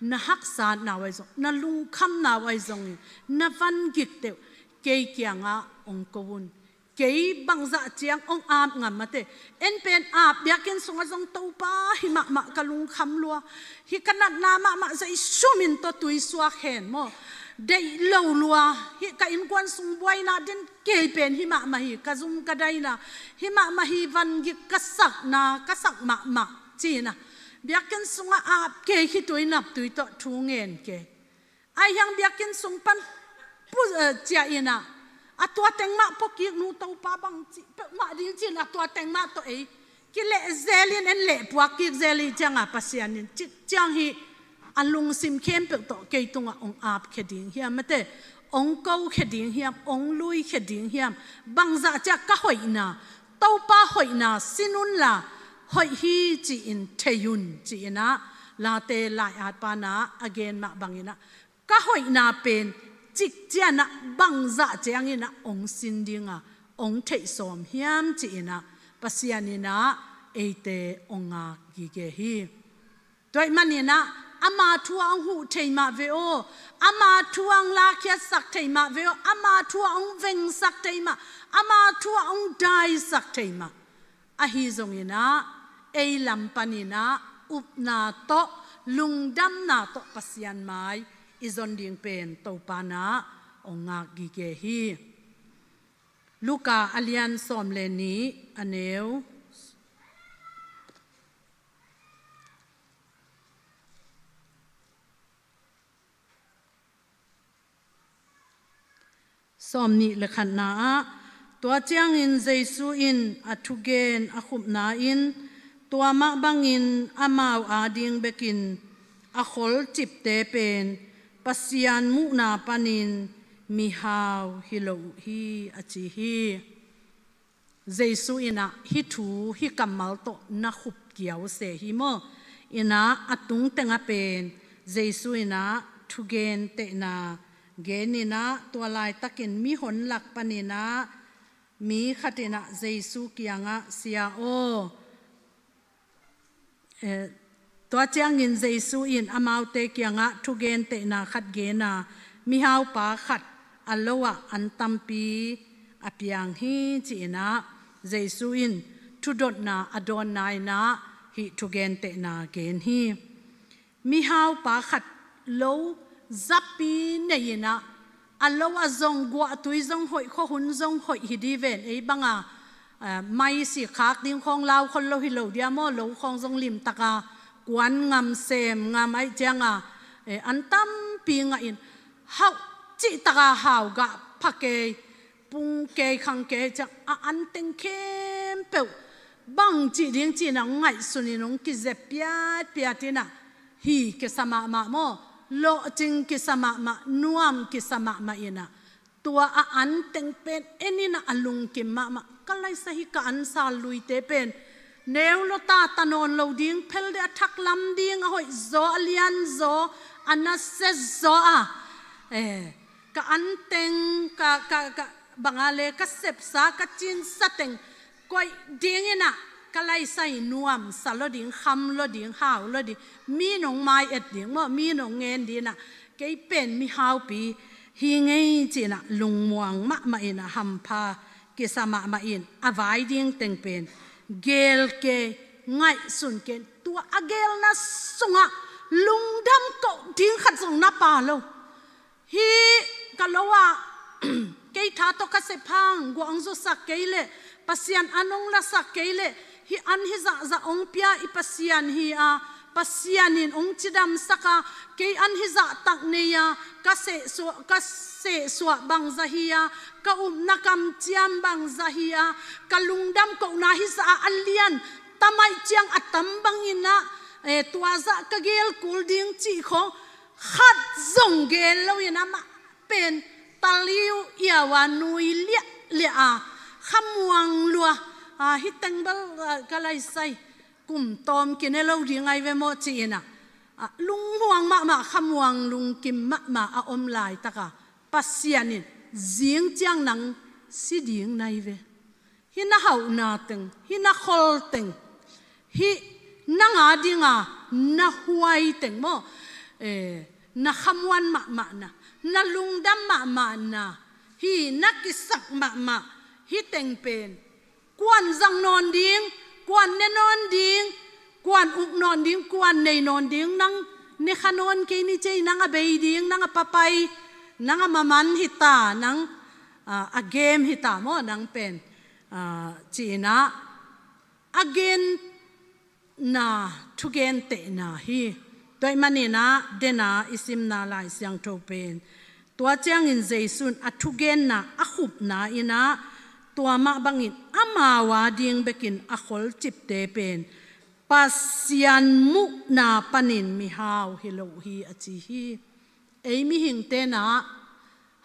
na haksatna uh ai zong, na lungkhamna uh ai zongin na vangik teuh kei kiangah ong ko un. Kei bangzah ciang ong ap ngam mate. En pen ap biakinn sungah zong Topa hi mahmah ka lungkham lua. Hi ka natna mahmah zai sumin tawh tuisuak hen maw. Deih lo lua. Hi ka innkuan sung buaina din kei pen hi mahmah hi ka zum ka daina. Hi mahmah hi vangik ka sakna ka sak mahmah cina. Biakinn sungah ap kei khitui naptui tawh thu ngen kei. Ai hiang biakinn sung pan pu, eh, ciah inah a tua teng mah pua kik nu Topa bang cih peuhmah ding cin a tua teng mah tawh ei kileh zelin en leh puak kik zel ih cianga Pasian in cik ciang hi a lungsim khempeuh tawh kei tungah ong ap khia ding hiam mate, ong ko khia ding hiam, ong lui khia ding hiam, bangzah ciah ka hoihna, Topa hoihna sin unla hoih hi ci-in thei un ci-inah Late lai-at pana a gen mah banginah ka hoihna pen cik cianah bangzah cianginah ong sin dinga ong theih sawm hiam ci-inah Pasian inah eite ong ngak gige hi. Tua ih maninah Ama thu ah hong huh thei mah ve aw, ama thu ah hong lakhiatsak thei mah ve aw, ama thu ah hong vengsak thei mah, ama thu ah hong daisak thei mah. Ahi zongin ah, ei lam panin ah, upna tawh, lungdamna tawh Pasian mai i zon ding pen Topa in ah hong ngak gige hi. Luka a lian sawm le nih, a neu sawm nih le khatna ah, tua ciangin Jesu in a thugen a khupna in, tua mah bangin amau ading bekin a kholcipte pen Pasian muhna panin mihau hi lo uh hi, a ci hi. Jesu in ah hih thu, hih kammal tawh na khup kiau se hi maw. In ah a tung teng ah pen Jesu in ah thugentehna gen in ah, tua laitakin mihon lak panin ah mi khat in ah Jesu kiangah, "Sia aw," Eh, tua ciangin Jesu in amaute kiangah thugentehna khat gen a, mihaupa khat a lo ah an tampi a piang hi, ci-in ah Jesu in thudotna a dawnna in ah hih thugentehna gen hi. Mihaupa khat lo zapi nei in ah, a lo ah zong guahtui zong hoih, khuahun zong hoih hi ding ven, ei bang a, eh, maisi khak ding khawng lau khol lo hi lo dia maw, lo khawng zong limtak a kuan ngam, sem ngam, ahih ciang a, eh, an tampi ngah in, hauh cihtak a hau gah pha kei, pung kei, khang kei, ciang a an teng khempeuh bangci ding ci-in ah hong ngaihsun in hong kizep piatpiat in ah, hi kisa mahmah maw, lawhcing kisa mahmah, nuam kisa mahmah in ah, tua a an teng pen en in ah a lungkim mahmah. Ka laisa, hih ka an sal luite pen neu lo ta, ta nawn lo ding, phel deuh a thak lam ding, a hoih zaw, a lian zaw, a nasia zaw a, eh, ka an teng, ka, ka, ka bang a le ka sepsa, ka cinsa teng koih ding in ah, ka laisa, hi nuamsa lo ding, kham lo ding, hau lo ding, mi in hong mai-et ding maw, mi in hong ngen ding in ah, kei pen mihaupi hi ing ei, ci-in ah lungmuang mahmah in ah, hampha kisa mahmah in, a vai ding teng pen geel kei, ngaihsun kei, tua a geelna sungah lungdam koh ding khat zong na pha lo. Hih ka lo ah kei tha tawh ka sep hang guah hong zusak kei leh, Pasian an hong lasak kei leh, hih an hih zahzah hong pia i Pasian hi a, Pasian in hong cidamsak a, kei an hih zahtak nei a, ka sehsuah, ka sehsuah bangzah hi a, ka upna kamciam bangzah hi a, ka lungdam kohna hih zah a lian tam ahih ciang a tam bangin ah, eh, tua zah ka geel kul ding cih khawng khat zong geel lo in, amah pen taliu iau a nui liahliah a, khamuang lua a, hih teng bel, ah, ka laisa, hi kum tawm kine lo ding ahi ve maw, ci-in ah, ah, lungmuang mahmah, khamuang lungkim mahmah a om laitak a, Pasian in zing ciang nang si ding na hi ve. Hih na hauhna teng, hih na khol teng, hih nang a ding a na huai teng maw, eh, na khamuan mahmahna, na lungdam mahmahna, hih na kisak mahmah, hih teng pen kuan zang nawn ding, kuan ne nawn ding, kuan uk nawn ding, kuan nei nawn ding, nang ne kha nawn kei ni, cei, nang a bei ding, nang a papai, nang a maman hi ta, nang, ah, a game hi ta maw, nang pen, ah, ci-in ah a genna, thugentehna hi. Tua ahih manin ah, den a i simna Lai Siangtho pen, tua ciangin Jesu in a thugenna a khupna in ah, tua mah bangin amau a ding bekin a kholcipte pen Pasian muhna panin mihau hi lo uh hi, a ci hi. Ei mihingte in ah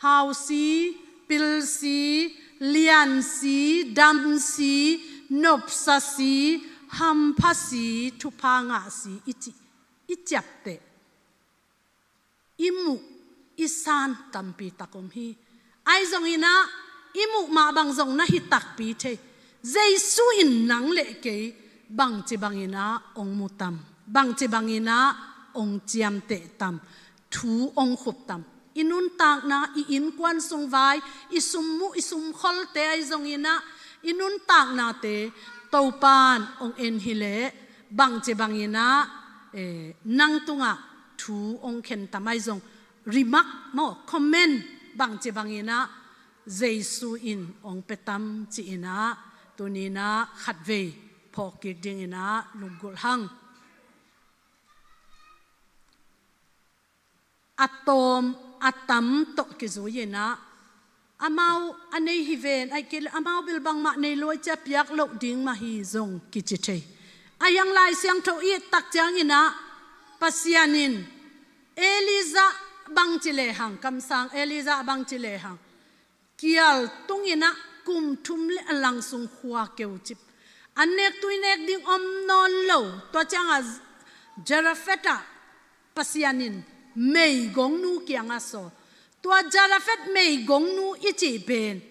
hau si, pil si, lian si, dam si, nopsa si, hampha si, thupha ngah si i ci, i ciapteh, i muh, i san tampi tak om hi. Ahi zongin ah, i muh mah bang zong na hi takpi thei. Jesu in nang le kei bangci bangin ah hong mu tam, bangci bangin ah ong ciamteh tam, thu ong khup tam. I nuntakna, i innkuan sung vai, i sum muh, i sum kholte ahi zongin ah, i nuntaknate Topan ong en hileh, bangci bangin ah, eh, nang tungah thu ong khen tam ahi zong, remark maw, comment, bangci bangin ah Jesu in ong pia tam ci-in ah, tuni-in ah khatvei phawk kik dingin ah lunggulh hang. A tawm a tam tawh kizui-in ah, amau a nei hi ven, ahih kei leh amau bel bangmah nei lo ahih ciang piak loh ding mah hi zong kici thei. A hiang Lai Siangtho i et tak ciangin ah, Pasian in Elijah bangci lehang, kamsang Elijah bangci lehang, kial tungin ah kum thum le a lang sung khua keu cip. An nek tui nek ding om nawn lo. Tua ciangah Zarephath ah Pasian in meigongnu kiangah sawl. Tua Zarephath meigongnu i cih pen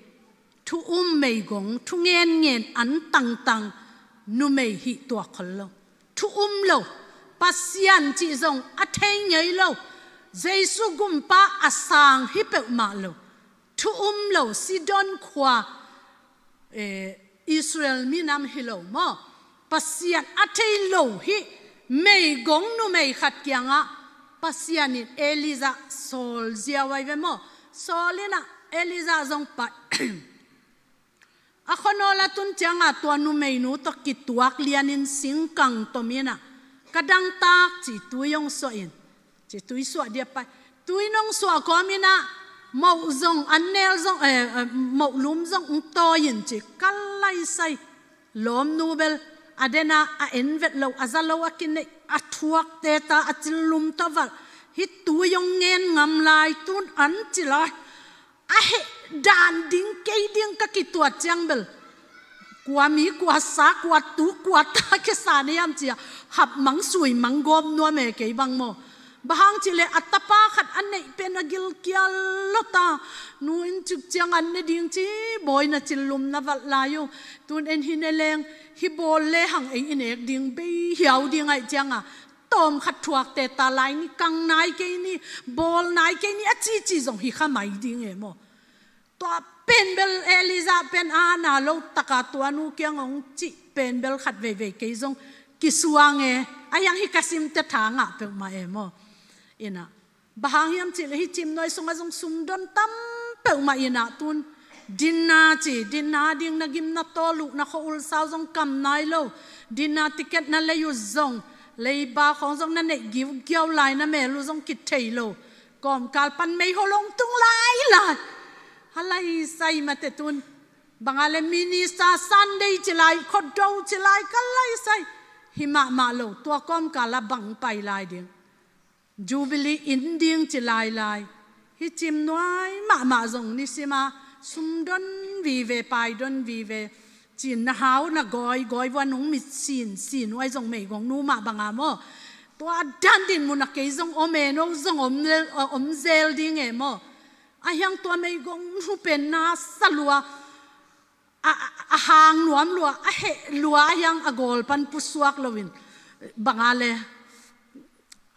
thu um meigong, thu ngenngen, an tangtang numei hih tuak khol lo. Thu um lo. Pasian cih zong a thei ngei lo. Jesu gumpa a sang hi peuhmah lo. Thu um lo, Sidon khua, eh, Israel minam hi lo maw? Pasian a thei lo hih meigong numei khat kiangah Pasian in Elijah sawl ziau ahi ve maw? Sawl in ah Elijah zong pai. A khuanawl a tun ciangah tua numeinu tawh kituak lianin singkang tom in ah, ka dangtak ci, tui ong suah in ci, tui suah dia pai. Tui nong suah kawmin ah moh zong, an nel zong, eh, eh, moh lum zong ong tawi in ci, ka laisai. Lawmnu bel a den a, a en vet lo, a za lo a kineih, a thuakte ta, a cil lum ta valh. Hih tui ong ngen ngam lai, tun an ci lai. A heh dan ding kei ding ka kituat ciang bel, kua mi kua sa, kua tu kua ta kisa na hiam ci-a hap mang sui mang gawp nuam e kei bang maw. Bang hang cih leh a tapa khat a neih pen a gilkial lo ta. Nu in cik ciang an ne ding ci, bawi na cil lum na valh lai uh. Tun en hi ne leng, hih bawl lehang ei i nek ding bei hiau ding ahih ciangah, tawm khat thuakte ta, lai ni, kang nai kei ni, bawl nai kei ni a cici zong hi kha mai ding e maw. Tua pen bel Elijah pen a na lo taka tua nu kiang ong cih pen bel khat veivei kei zong kisuang e. A hiang hih ka simte tha ngah peuhmah e maw. In ah, bang hang hiam cih leh hih cimnuai sungah zong sumdon tam peuhmah in ah, tun dinner ci, dinner ding na gim na tawl uh, na khua-ul sau zong kam nai lo. Dinner ticket na lei uh zong, leiba khawng zong na neih giugiau lai, na mel uh zong kithei lo. Kawmkal pan meiho long tung lailai. A laisai mate tun. Bang a leh minister Sunday ci lai, khuado ci lai, ka laisai. Hi mahmah lo, tua kawmkal ah bang pai lai ding. Jubilee inn ding ci lailai. Hih cimnuai mahmah zong nisim a sumdon vive, paidon vive. Cin na hau na gawi, gawi vua nung mit sin, sin uai zong meigongnu mah bang a maw. Tua dan dinmun ah kei zong om e, no zong om le, om zel ding e maw. A hiang tua meigongnu pen na sa lua, a, a, a hang nuam lua, a heh lua, a hiang a gawl pan pusuak loin. Bang a leh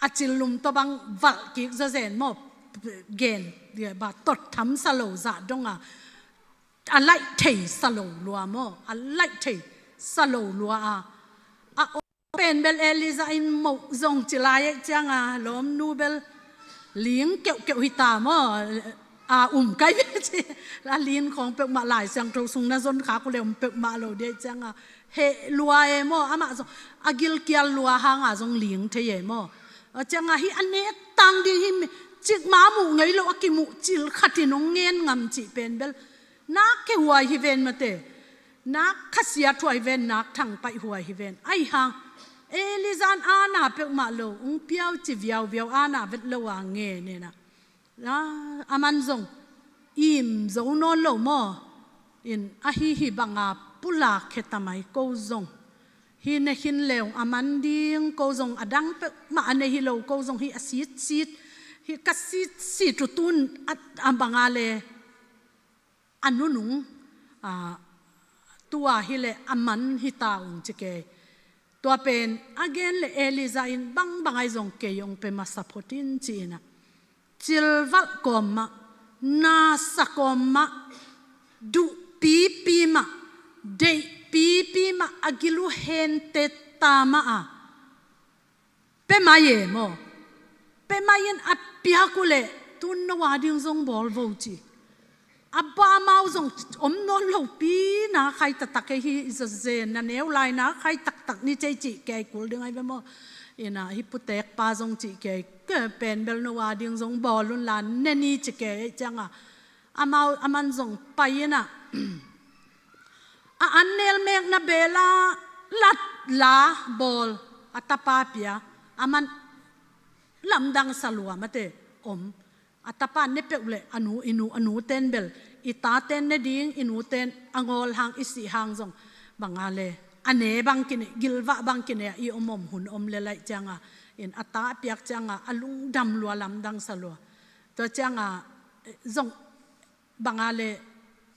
a cil lum tawh bang valh kik zazen maw. Gen, ba tot tham sa lo zah dong a. A laih thei sa lo lua maw. A laih thei sa lo lua a. A pen bel Elijah in moh zong ci lai ahih ciangah, lawmnu bel ling keuhkeuh hi ta maw. A um kai ve ci. A lin khawng peuhmah Lai Siangtho sung na zon khak uh leh um peuhmah lo dih ahih ciangah, heh lua e maw. Amah zong a gilkial lua hangah zong ling thei e maw. A ciangah hih a nek tang ding hih mi, cikmah muh ngei lo a kimuh cil khat in ong ngen ngam cih pen bel nak khe huai hi ven mate. Nak khasiat huai hi ven, nak thangpaih huai hi ven. Ahi hang Elijah in a na peuhmah lo, ong piau ci viauviau a na vet lo a ngen in ah. A, aman zong im zo nawn lo maw. In ahi hi bang a pulak khe ta mai, ko zong hi ne khin leng aman ding, ko zong a dang peuhmah a nei hi lo, ko zong hi a sitsit, hi ka sitsit uh tun a, a bang a leh a nunung, a, tua hi leh a man hi ta ung ci kei. Tua pen a gen le Elijah in bangbang ahi zong kei hong pia masa phot in ci-in ah, cilvalh kawm mah, nasa kawm mah, duh pipi mah, deih pipi mah, a gil uh hente ta mah a, pia mai e maw. Pia mai in a piak uh leh tun no a ding zong bawl vo ci. A bamau zong om nawn lo pi, na khai taktak ei hi, i zazen na neu lai na khai taktak ni cei cih kei kul ding ai ve maw. Ina hi putek pa zong cih kei, ke pen bel no a ding zong bawl un la ne ni ci kei ei cianga, amau aman zong pai ina, a an nel mek na bela lat la bawl, a tapa pia, aman lamdang sa lua mate om. A tapa ne peuh le a nu, i nu, a nu ten bel, i ta ten ne ding, i nu ten a ngawl hang, i sih hang zong banga le a ne bang kine, gilvah bang kine, i om om hun om le laih cianga, in a ta a piak cianga a lungdam lua, lamdang sa lua. Tua cianga zong banga le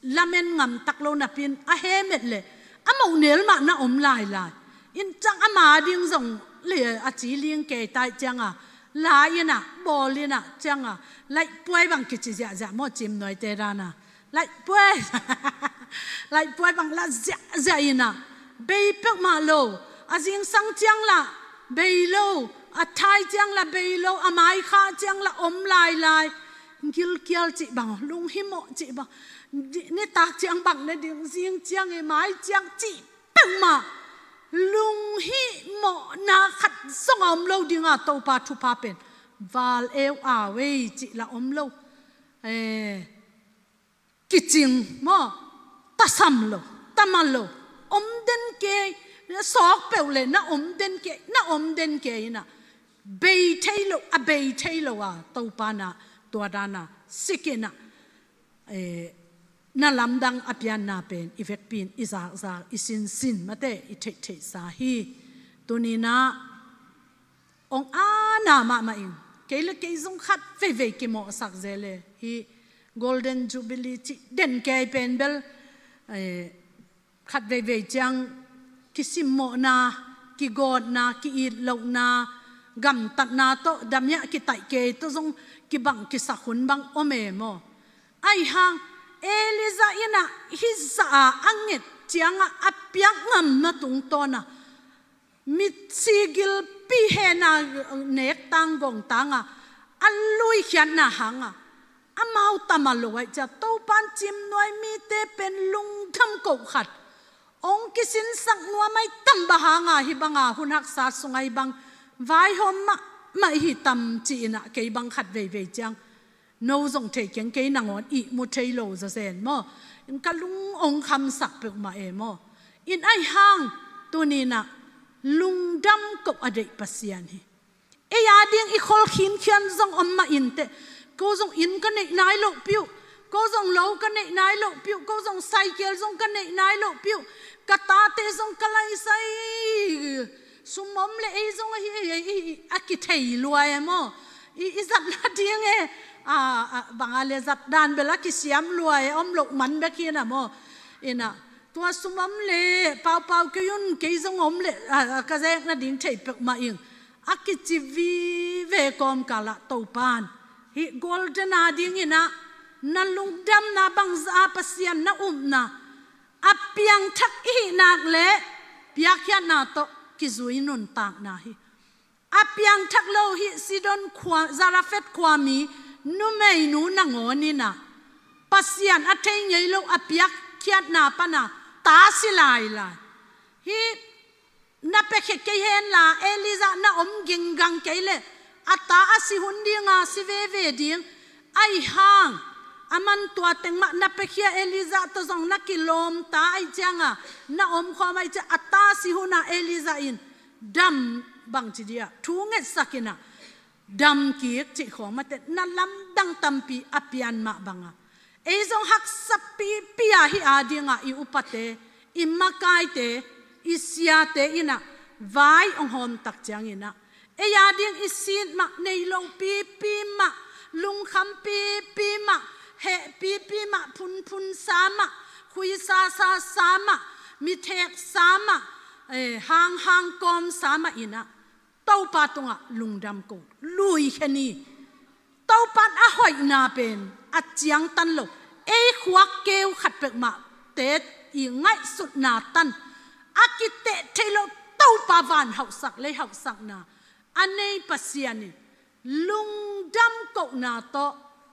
lamen ngam tak lo napin a hemet le a moh nel mah na om lailai. In ciang ama ding zong le a ci ling kei tai cianga, la ina, bawl ina cianga, laih puai bang kici ziahziah maw, cim nuaite dana. Laih puai, laih puai bang la ziahziah ina, bei peuhmah lo. A zingsang ciang la bei lo, a thai ciang la bei lo, a maikha ciang la om lailai. Gilkial cih bang, lunghimawh cih bang, ni, nitak ciang bang ne ding, zing ciang i mai ciang cih peuhmah lunghimawhna khat zong a om lo dinga Topa thupha pen val eu a wei cih la om lo. Eh, kicing maw, tasam lo, tama lo, om den kei, na sawk peuh le na om den kei, na om den kei ina, bei thei lo, a bei thei lo a, Topa na tua dana sik ina, eh, na lamdang a pianna pen i vekpi in i zakzak, i sinsin mate, i theihtheihsa hi. Tunina ong ana mahmah in, kei le kei zong khat veivei kimawhsak zel e. Hi Golden Jubilee cih den kei pen bel, eh, khat veivei ciang kisimmawhna, kigawtna, ki-it lohna, gamtatna tawh damiah kitaih kei tawh zong kibang kisak hun bang om e maw. Aihang Elijah ina hizah a a nget cianga a piak ngamna tungtawna mitsi gilpi hena nek tang gong tanga a luikhiatna hanga amau tama lo ai cia, Topan cimnuai mite pen lungdam koh khat ong kisinsak nuam ai tam bang hanga hi banga hun haksa sunga hi bang vaihawm mahmah hi tam ci ina kei bang khat veivei ciang no zong thei keng, kei nangawn ihmu thei lo zazen maw. In ka lung ong khamsak peuhmah e maw. In aihang tunina lungdam koh a deih Pasian hi. Ei a ding i khol khinkhian zong om mah inteh. Ko zong inn ka neih nai loh piuh, ko zong lo ka neih nai loh piuh, ko zong cycle zong ka neih nai loh piuh, ka tate zong ka laisai, sum om le ei zong ahi, ei, ei, ei, a kithei lua e maw. I, i zatna ding e, a, a, banga le zat dan bel a kisiam lua e, om loh man bek hi na maw. Ina, tua sum om le paupau kei un, kei zong om le, a, a, ka zekna ding thei peuhmah ing. A kici vive kawmkala Topan hi Golden a dingina na lungdamna bangza a Pasian na upna a piangthak i hih nak le piakkhiatna tawh kizui nuntakna hi. A piangthak lo hi Sidon khua, Zarephath khuami numeinu nangawn ina Pasian a thei ngei lo a piakkhiatna pana ta si lailai. Hi na piakhia kei henla, Elijah na om ginggang kei le a ta a si hun dinga si veve ding. Aihang aman tua teng mah na piakhia, Elijah tawh zong na kilawm ta ai cianga na omkhawm ai cia, a ta si huna Elijah in dam bangci dia thu ngetsak ina dam kik cih khawng mate, na lamdang tampi a pian mah banga ei zong haksa pipi a hi a dinga i upate, i makaite, i siate ina vai ong hawm tak ciangina ei a ding i sit mah, nei lo pipi mah, lungkham pipi mah, heh pipi mah, phunphun sa mah, khuisa sa sa mah, mithek sa mah, eh, hang hang kawm sa mah in ah, Topa tungah lungdam ko, luikhia ni. Topa in a hoihna pen a ciangtan lo, ei khuak keu khat peuhmahte i ngaihsutna tan a kiteh thei lo, Topa van hauhsak, lei hauhsakna a nei Pasian in lungdam kohna tawh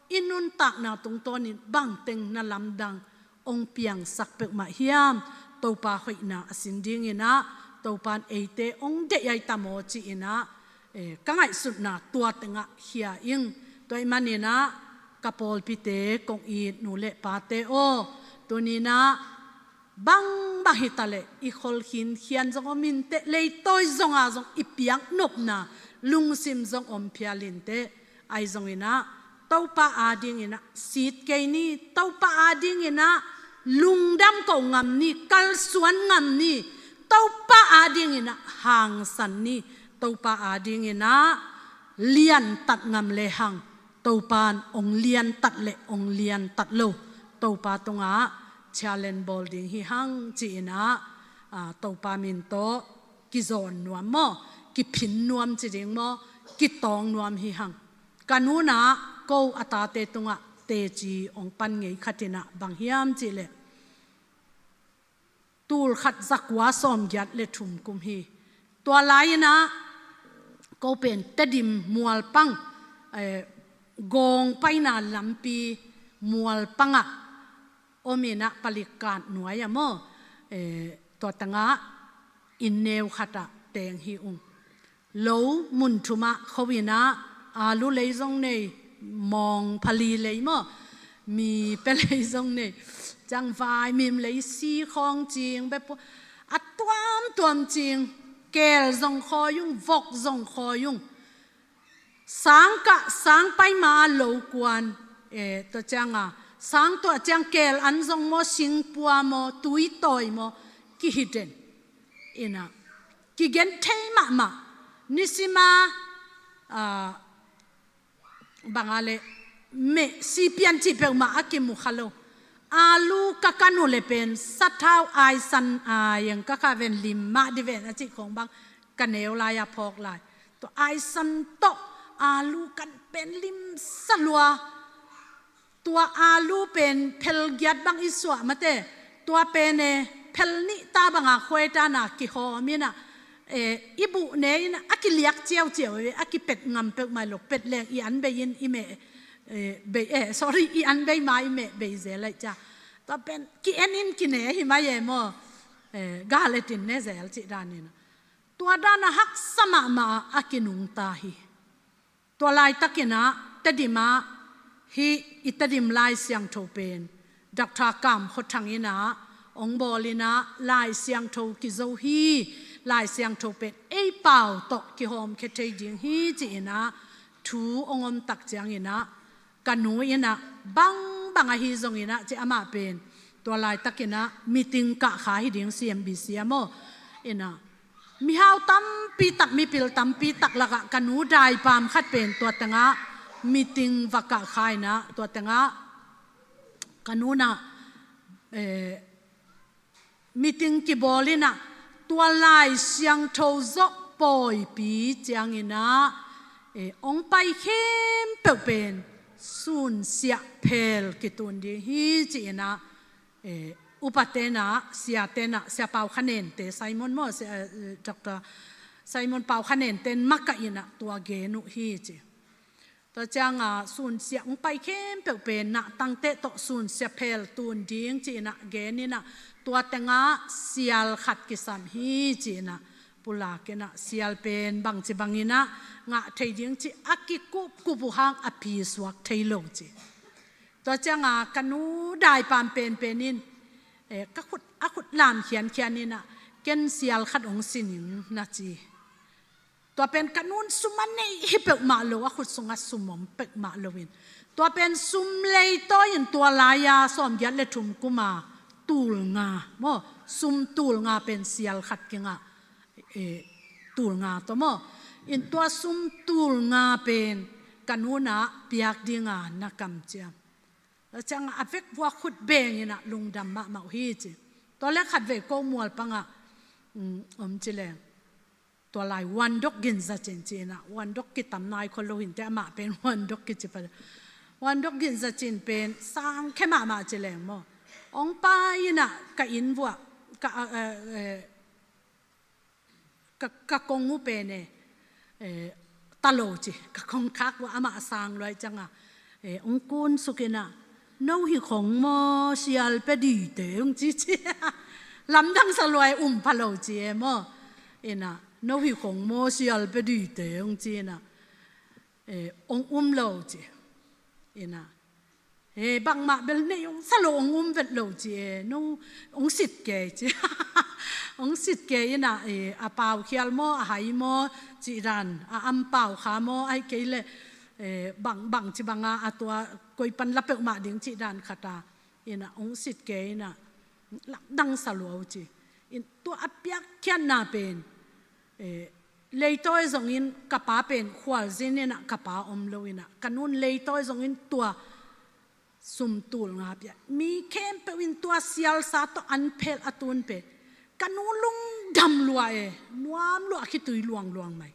i nuntakna tungtawnin bangteng na lamdang hong piangsak peuhmah hiam? Topa hoihna a sin dingin ah, Topa in eite hong deih ai tam aw ci-in ah, eh, ka ngaihsutna tua tengah khia ing. Tua ahih manin ah ka pawlpite, kong it nu le pate aw, tuni-in ah bangbang hi ta leh i khol khinkhian zong om inteh, leitawi zonga zong i piaknopna lungsim zong om phial inteh. Ahi zongin ah Topa adingin ah sit kei ni, Topa adingin ah lungdam ko ngam ni, kalsuan ngam ni, Topa adingin ah hangsan ni, Topa adingin ah liantat ngam lehang, Topa in hong liantat le hong liantat lo, Topa tungah challenge bawl ding hi hang ci-in ah, ah, Topa min tawh kizawn nuam maw, kiphin nuam ci ding maw, kitawng nuam hi hang. Ka nu in ah ko a tate tungah teci hong pan ngei khat in ah bang hiam cih leh, tul khat za kua sawmgiat le thum kum hi. Tua lai-in ah ko pen Tedim mualpang, eh, gawng paina lampi mualpangah om in ah, palik kat nuai ah maw, eh, tua tengah inn neu khatah teng hi ung. Lo mun thumah kho in ah, alu lei zong nei, mawngphali lei maw, mipe lei zong nei, ciang vaimim lei, si khawng cing, bepua a tuamtuam cing, keel zong khawi ung, vok zong khawi ung. Sang kah, sang pai ma lo kuan, eh, tua ciang a, sang tuah ciang keel an zong maw, singpua maw, tuitawi maw, kihi den in ah, kigen thei mahmah. Nisim a, ah, bang a leh, meh, si pian cih peuhmah a kimu kha lo. Alu ka kan uh leh pen sathau aisan a, eng ka kha ven lim mah di ven a cih khawng bang ka neu lai-a phawk lai. Tua aisan tawh alu kan pen limsa lua. Tua alu pen phel giat bang i suah mate, tua pen, eh, phel nih ta banga khuai ta na kihawm in ah, eh, i buh ne in ah, a kiliak ciauciau, eh, a kipet ngam peuhmah lo, pet leng i an bei in i meh, eh, bei, eh, sorry, i an bei ma i meh bei zel lai cia. Tua pen ki-en in kine hi mai e maw, eh, gal et in ne zel cih dan in ah. Tua dan a haksa mahmah a kinungta hi. Tua laitakin ah, Tedim ah, hih i Tedim Lai Siangtho pen Doctor Kam Khua Thang in ah hong bawl in ah, Lai Siangtho kizo hi, Lai Siangtho pen ei pau tawh kihawmkhia thei ding hi ci-in ah thu hong om tak ciangin ah, ka nu in ah, bangbang ahi zongin ah, ci, amah pen tua laitakin ah meeting kah kha hi ding, C M B C ah maw, in ah, mihau tampi tak, mipil tampi tak lakah ka nu daipam khat pen tua tengah meeting va kah kha in ah, tua tengah ka nu in ah, eh, meeting kibawl in ah, tua Lai Siangtho zawh pawipi ciangin ah, eh, hong pai khempeuh pen sunsiah phel kitun ding hi ci-in ah, eh, upate'n ah, siate'n ah, Sia Pau Kha Nente, Simon maw, Sia, eh, Doctor Simon Pau Kha Nente in makah in ah tua gen uh hi ci. Tua ciang a, sunsiah hong pai khempeuh pen nahtangte tawh sunsiah phel tun ding ci-in ah gen in ah, tua tengah sial khat kisam hi ci-in ah pulak in ah, sial pen bangci bangin ah ngah thei ding ci a kikupkup uh hang a pisuak thei lo ci. Tua ciang a, ka nu daipam penpen in, eh, ka khut, a khut lam khiankhian in ah, ken sial khat hong sin ing na ci. Tua pen ka nu'n sum a nei hi peuhmah lo, a khut sungah sum om peuhmah loin, tua pen sum leitawi in, tua lai-a sawmgiat le thum kum a tul nga maw, sum tul nga pen sial khat kingah, eh, tul nga tawh maw. In tua sum tul nga pen ka nu'n ah piak ding a na kamciam. Tua ciang a, a vekpi-a khut beng in ah lungdam mahmah uh hi ci. Tua leh khatvei ko mualpang ah, um, om ci leng. Tua lai Wandok Ginzacin ci-in ah, Wandok kitam nai khol lo hi inteh, amah pen Wandok kici pah. Wandok Ginzacin pen sang khe mahmah ci leng maw. Ong pai in ah ka inn vuah, ka, eh, eh, ka, ka kong uh pen e, eh, ta lo ci, ka kongkhak vuah amah a sang lua ahih ciangah, eh, ong kunsuk in ah, "No hi khong maw, sial pia ding teh," ong ci ci. Lamdang sa lua e, um pha lo ci e maw. In ah, "No hi khong maw, sial pia ding teh," ong ci in ah, eh, ong um lo ci. In ah, "Eh, bangmah bel nei ong sa lo, ong um vet lo ci e, no, ong sit kei," ci. Ong sit kei in ah, eh, a pau khial maw, a hai maw, cih dan, a am pau kha maw, ahih kei leh, eh, bang, bangci bang a, a tua koi pan la peuhmah ding cih dan khat a. In ah, ong sit kei in ah, lamdang sa lua uh ci. In tua a piakkhiatna pen, eh, leitawi zongin ka pa pen khualzin in ah ka pa om lo in ah, ka nu'n leitawi zongin tua sumtul nga pia, mi khempeuh in tua sialsa tawh an phel a tun pen, ka nu lungdam lua e, nuam lua, khitui luangluang mai.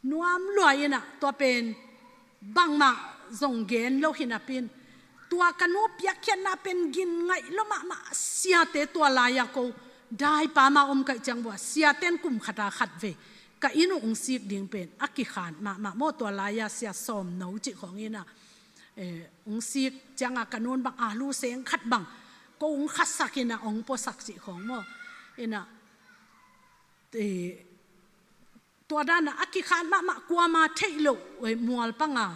Nuam lua in ah, tua pen bangmah zong gen lo hi napi-in, tua ka nu piakkhiatna pen gin ngaih lua mahmah, siate tua lai-a ko daipa ma om ka hih ciang vuah, siate'n kum khat a khat vei ka inn uh ong sik ding pen a kikhan mahmah maw. Tua lai-a sia Sawm No cih khawng in ah, eh, ong sik ciangah ka nu'n bang alu seng khat bang ko ong khasak in ah ong puasak cih khawng maw. In ah, eh, tua dan ah a kikhan mahmah, kuama theih loh, eh, mualpang a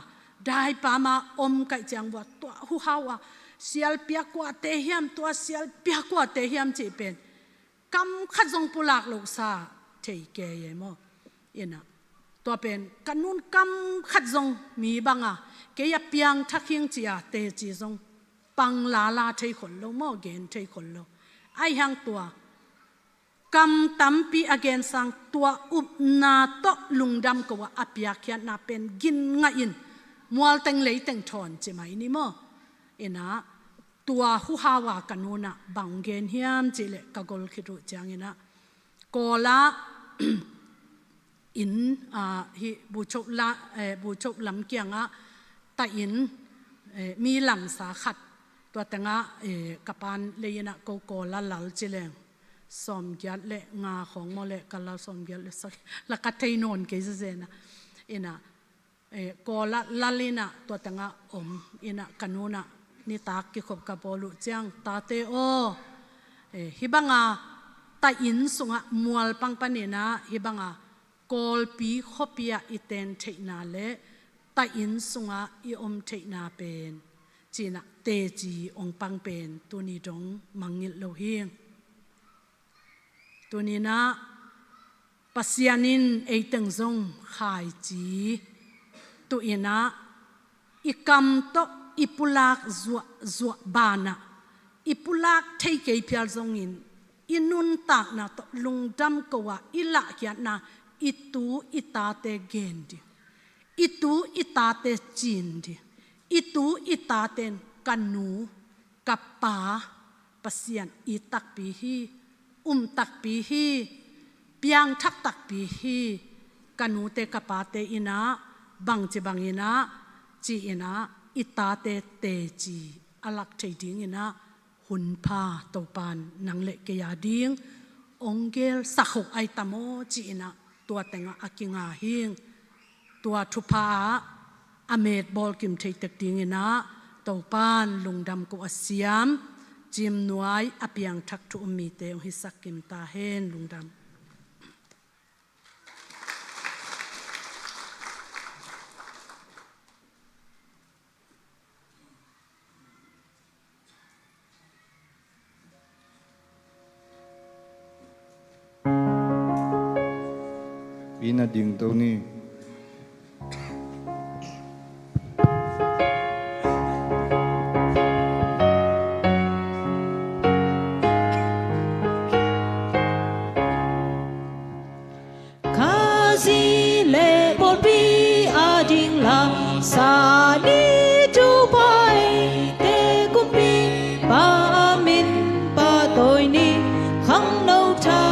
daipa ma om ka hih ciang vuah, tua huhau a sial pia kuate hiam, tua sial pia kuate hiam cih pen kam khat zong pulak loh sa thei kei e maw. In ah, tua pen ka nu'n kam khat zong mi bang a kei a piangthak hing ci a teci zong pang lala thei khol lo maw, gen thei khol lo. Ahih hang tua kam tampi a gen sang, tua upna tawh lungdam ko a, a piakkhiatna pen gin ngaih in, mual teng lei teng thawn ci mai ni maw. In ah, tua huhau a ka nu'n ah bang gen hiam cih leh, ka gol khit uh ciangin ah, Kawl ah inn, ah, hih Buchok la, eh, Buchok lam kiangah taih inn, eh, mi lamsa khat, tua tengah, eh, ka pa'n lei in ah ko Kawl ah lal ci leng sawmgiat le nga khawng maw, le ka lal sawmgiat le sagih la ka thei nawn kei zezen ah. In ah, eh, Kawl ah lal in ah tua tengah om in ah, ka nu'n ah nitak kikhop ka bawl uh ciang, "Tate aw, eh, hih bang a taih inn sungah mualpang panin ah hih bang a Kawlpi khuapi ah i ten theihna le taih inn sungah i om theihna pen," ci-in ah teci ong pang pen tuni dong mangngilh lo hi. Tuni-in ah Pasian in ei teng zong khaici tuh in ah, i kam tawh i pulak zuahzuah banah, i pulak thei kei phial zongin, i nuntakna tawh lungdam ko a i lahkhiatna, i tu i tate gen ding, i tu i tate cin ding, i tu i tate'n ka nu, ka pa, Pasian it takpi hi, um takpi hi, piangthak takpi hi, ka nute ka pate in ah bangci bangin ah, ci-in ah i tate teci a lak thei dingin ah, hun pha Topa'n nang le kei a ding ong gelsak uh ahi ta maw, ci-in ah tua tengah a kinga hi. Tua thupha ah a met bawl kim thei tek dingin ah Topa'n lungdam ko a siam, cimnuai a piangthak thu um mite ong hisak kim ta hen. Lungdam. Pi na ding to ni. Khazih le pawlpi a ding lamsang ni, Topa eite kumpipa a min pahtawi ni, khangno tha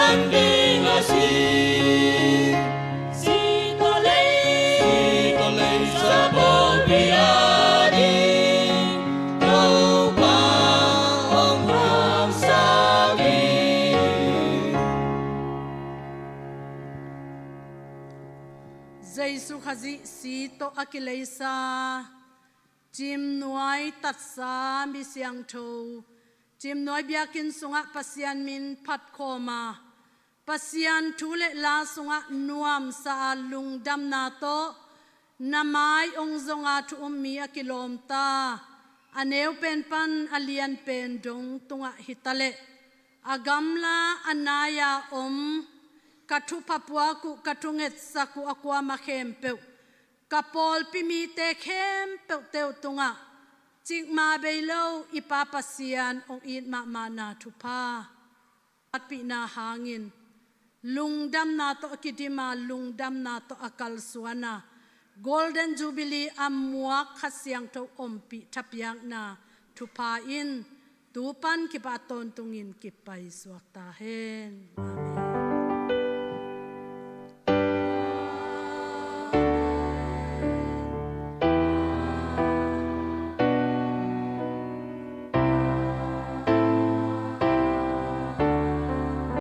An ding a si, si tawh lei, si tawh lei sa pawlpi a ding, Topa hong hangsak hi. Jesu Khazih si tawh a kileisa, Cimnuai tatsa mi siangtho, Cimnuai biakinn sungah Pasian min phatkhawm a, Pasian thu le la sungah nuamsa a lungdamna tawh na mai hong zong a thu um mi a kilawm ta, a neu pen pan a lian pen dong tungah hi ta leh, a gamla a nai-a om, ka thupha puak uh, ka thungetsak uh a kuamah khempeuh, ka pawlpi mite khempeuhte uh tungah cikmah bei lo i Pa Pasian hong it mahmahna thupha, hatpihna hangin lungdamna tawh a kidim a, lungdamna tawh a kalsuan a, Golden Jubilee a muak Kha Siangtho ompih thapiakna thupha in tu pan kipat tawntungin kipai suak ta hen. Amen.